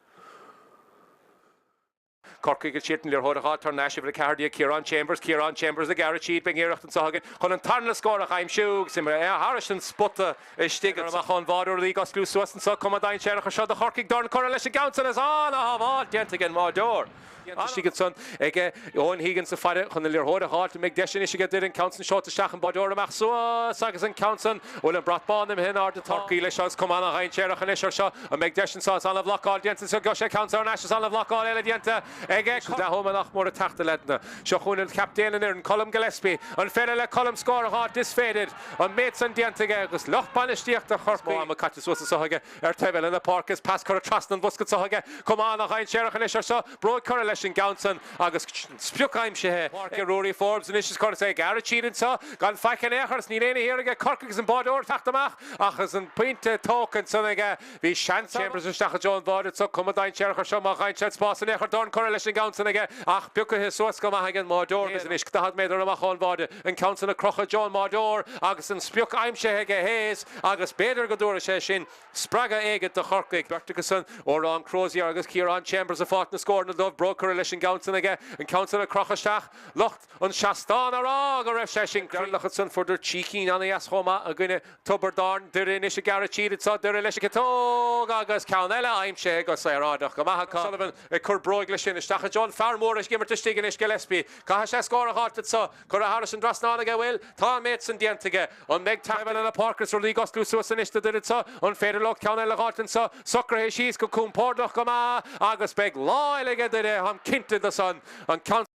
Corcaigh ag siad an liathróid a dh'fháilt thar n-ais uimhir 14 Ciarán Chambers, Ciarán Chambers ag gearradh tríd, beidh iarracht anseo againn chun an tarna scór a aimsiú agus imithe thairis an spota istigh amach ón bháireoir rudaí ag osclú suas anseo, cuma dainséarach anseo do Chorcaigh, dorn curtha leis an gceann san is ana-shábháilt déanta ag an mbáireoir. Istigh ansan ag Eoin Higgins ag faire chun an liathróid a dh'fháilt. An mbeidh deis anois aige Doire an ceann san seolta isteach, an báireoir amach suas agus an ceann san, bhfuil an brat bán imithe in airde? Corcaigh leis seo is cuma ana-dhainséarach anois ar seo. An mbeidh deis anso? Is ana-bhlocáil déanta anseo. Gheobhaidh sé ceann san thar n-ais is ana-bhlocáil eile déanta aige. Leath-am nach mór ag teacht a leaideanna. Seo chugainn an captaen an fhoireann, Colm Gillespie. An féidir le Colm scór a dh'fháilt? Is féidir. An méid san déanta aige agus lucht bainistíochta Chorcaí. Is mó ama caite suas anso aige. Ar taobh eile na páirce is pas curtha trasna an bhosca anseo aige. Cuma ana-dhainséarach anois ar seo. Bróig curtha leis. leis an gceann san agus sprioc aimsithe ag Ruairí Forbes anois is curtha ag gearradh tríd anseo gan faic in aon chor is níl éinne thiar aige Corcaigh agus an báideoir ag teacht amach ach is an pointe tógtha ansan aige. Bhí seans Chambers isteach i dtreo an bháide anseo cuma dainséarach air seo má fhaigheann sé an spás in aon chor dorn curtha leis an gceann san aige ach pioctha suas go maith ag an mbáideoir agus anois 40 méadar amach ón bháide an ceann san ag crochadh i dtreo an mbáideoir agus an sprioc aimsithe aige Hayes agus b'fhéidir go dtabharfaidh sé sin spreagadh éigin do Chorcaigh. Beirt acu san, Odhrán Crozier agus Ciarán Chambers ag fáilt na scóranna dóibh, bróg curtha leis an gceann san aige, an ceann san ag crochadh isteach, lucht an seastáin á rá go raibh sé sin deireanach ansan, fuaireadar trí cinn ana-dheas chomh maith i gcoinne Tiobraid Árann, Doire anois ag gearradh tríd anso, Doire leis an gciotóg agus ceann eile aimsithe go saoráideach go maith acu. Sullivan ag cur bróig leis sin, isteach i dtreo an fear mór ag imirt istigh anois, Gillespie. Caithfidh sé scór a dh'fháilt anso. Curtha thairis an dtrasnán aige, bhfuil? Tá an méid san déanta aige. An mbeidh teacht eile na páirce is rudaí ag osclú suas anois do Doire anso? An féidir leo ceann eile a dh'fháilt anso? Socraithe síos go compordach go maith agus beidh lá eile aige Doire, táim cinnte de san. An ceann.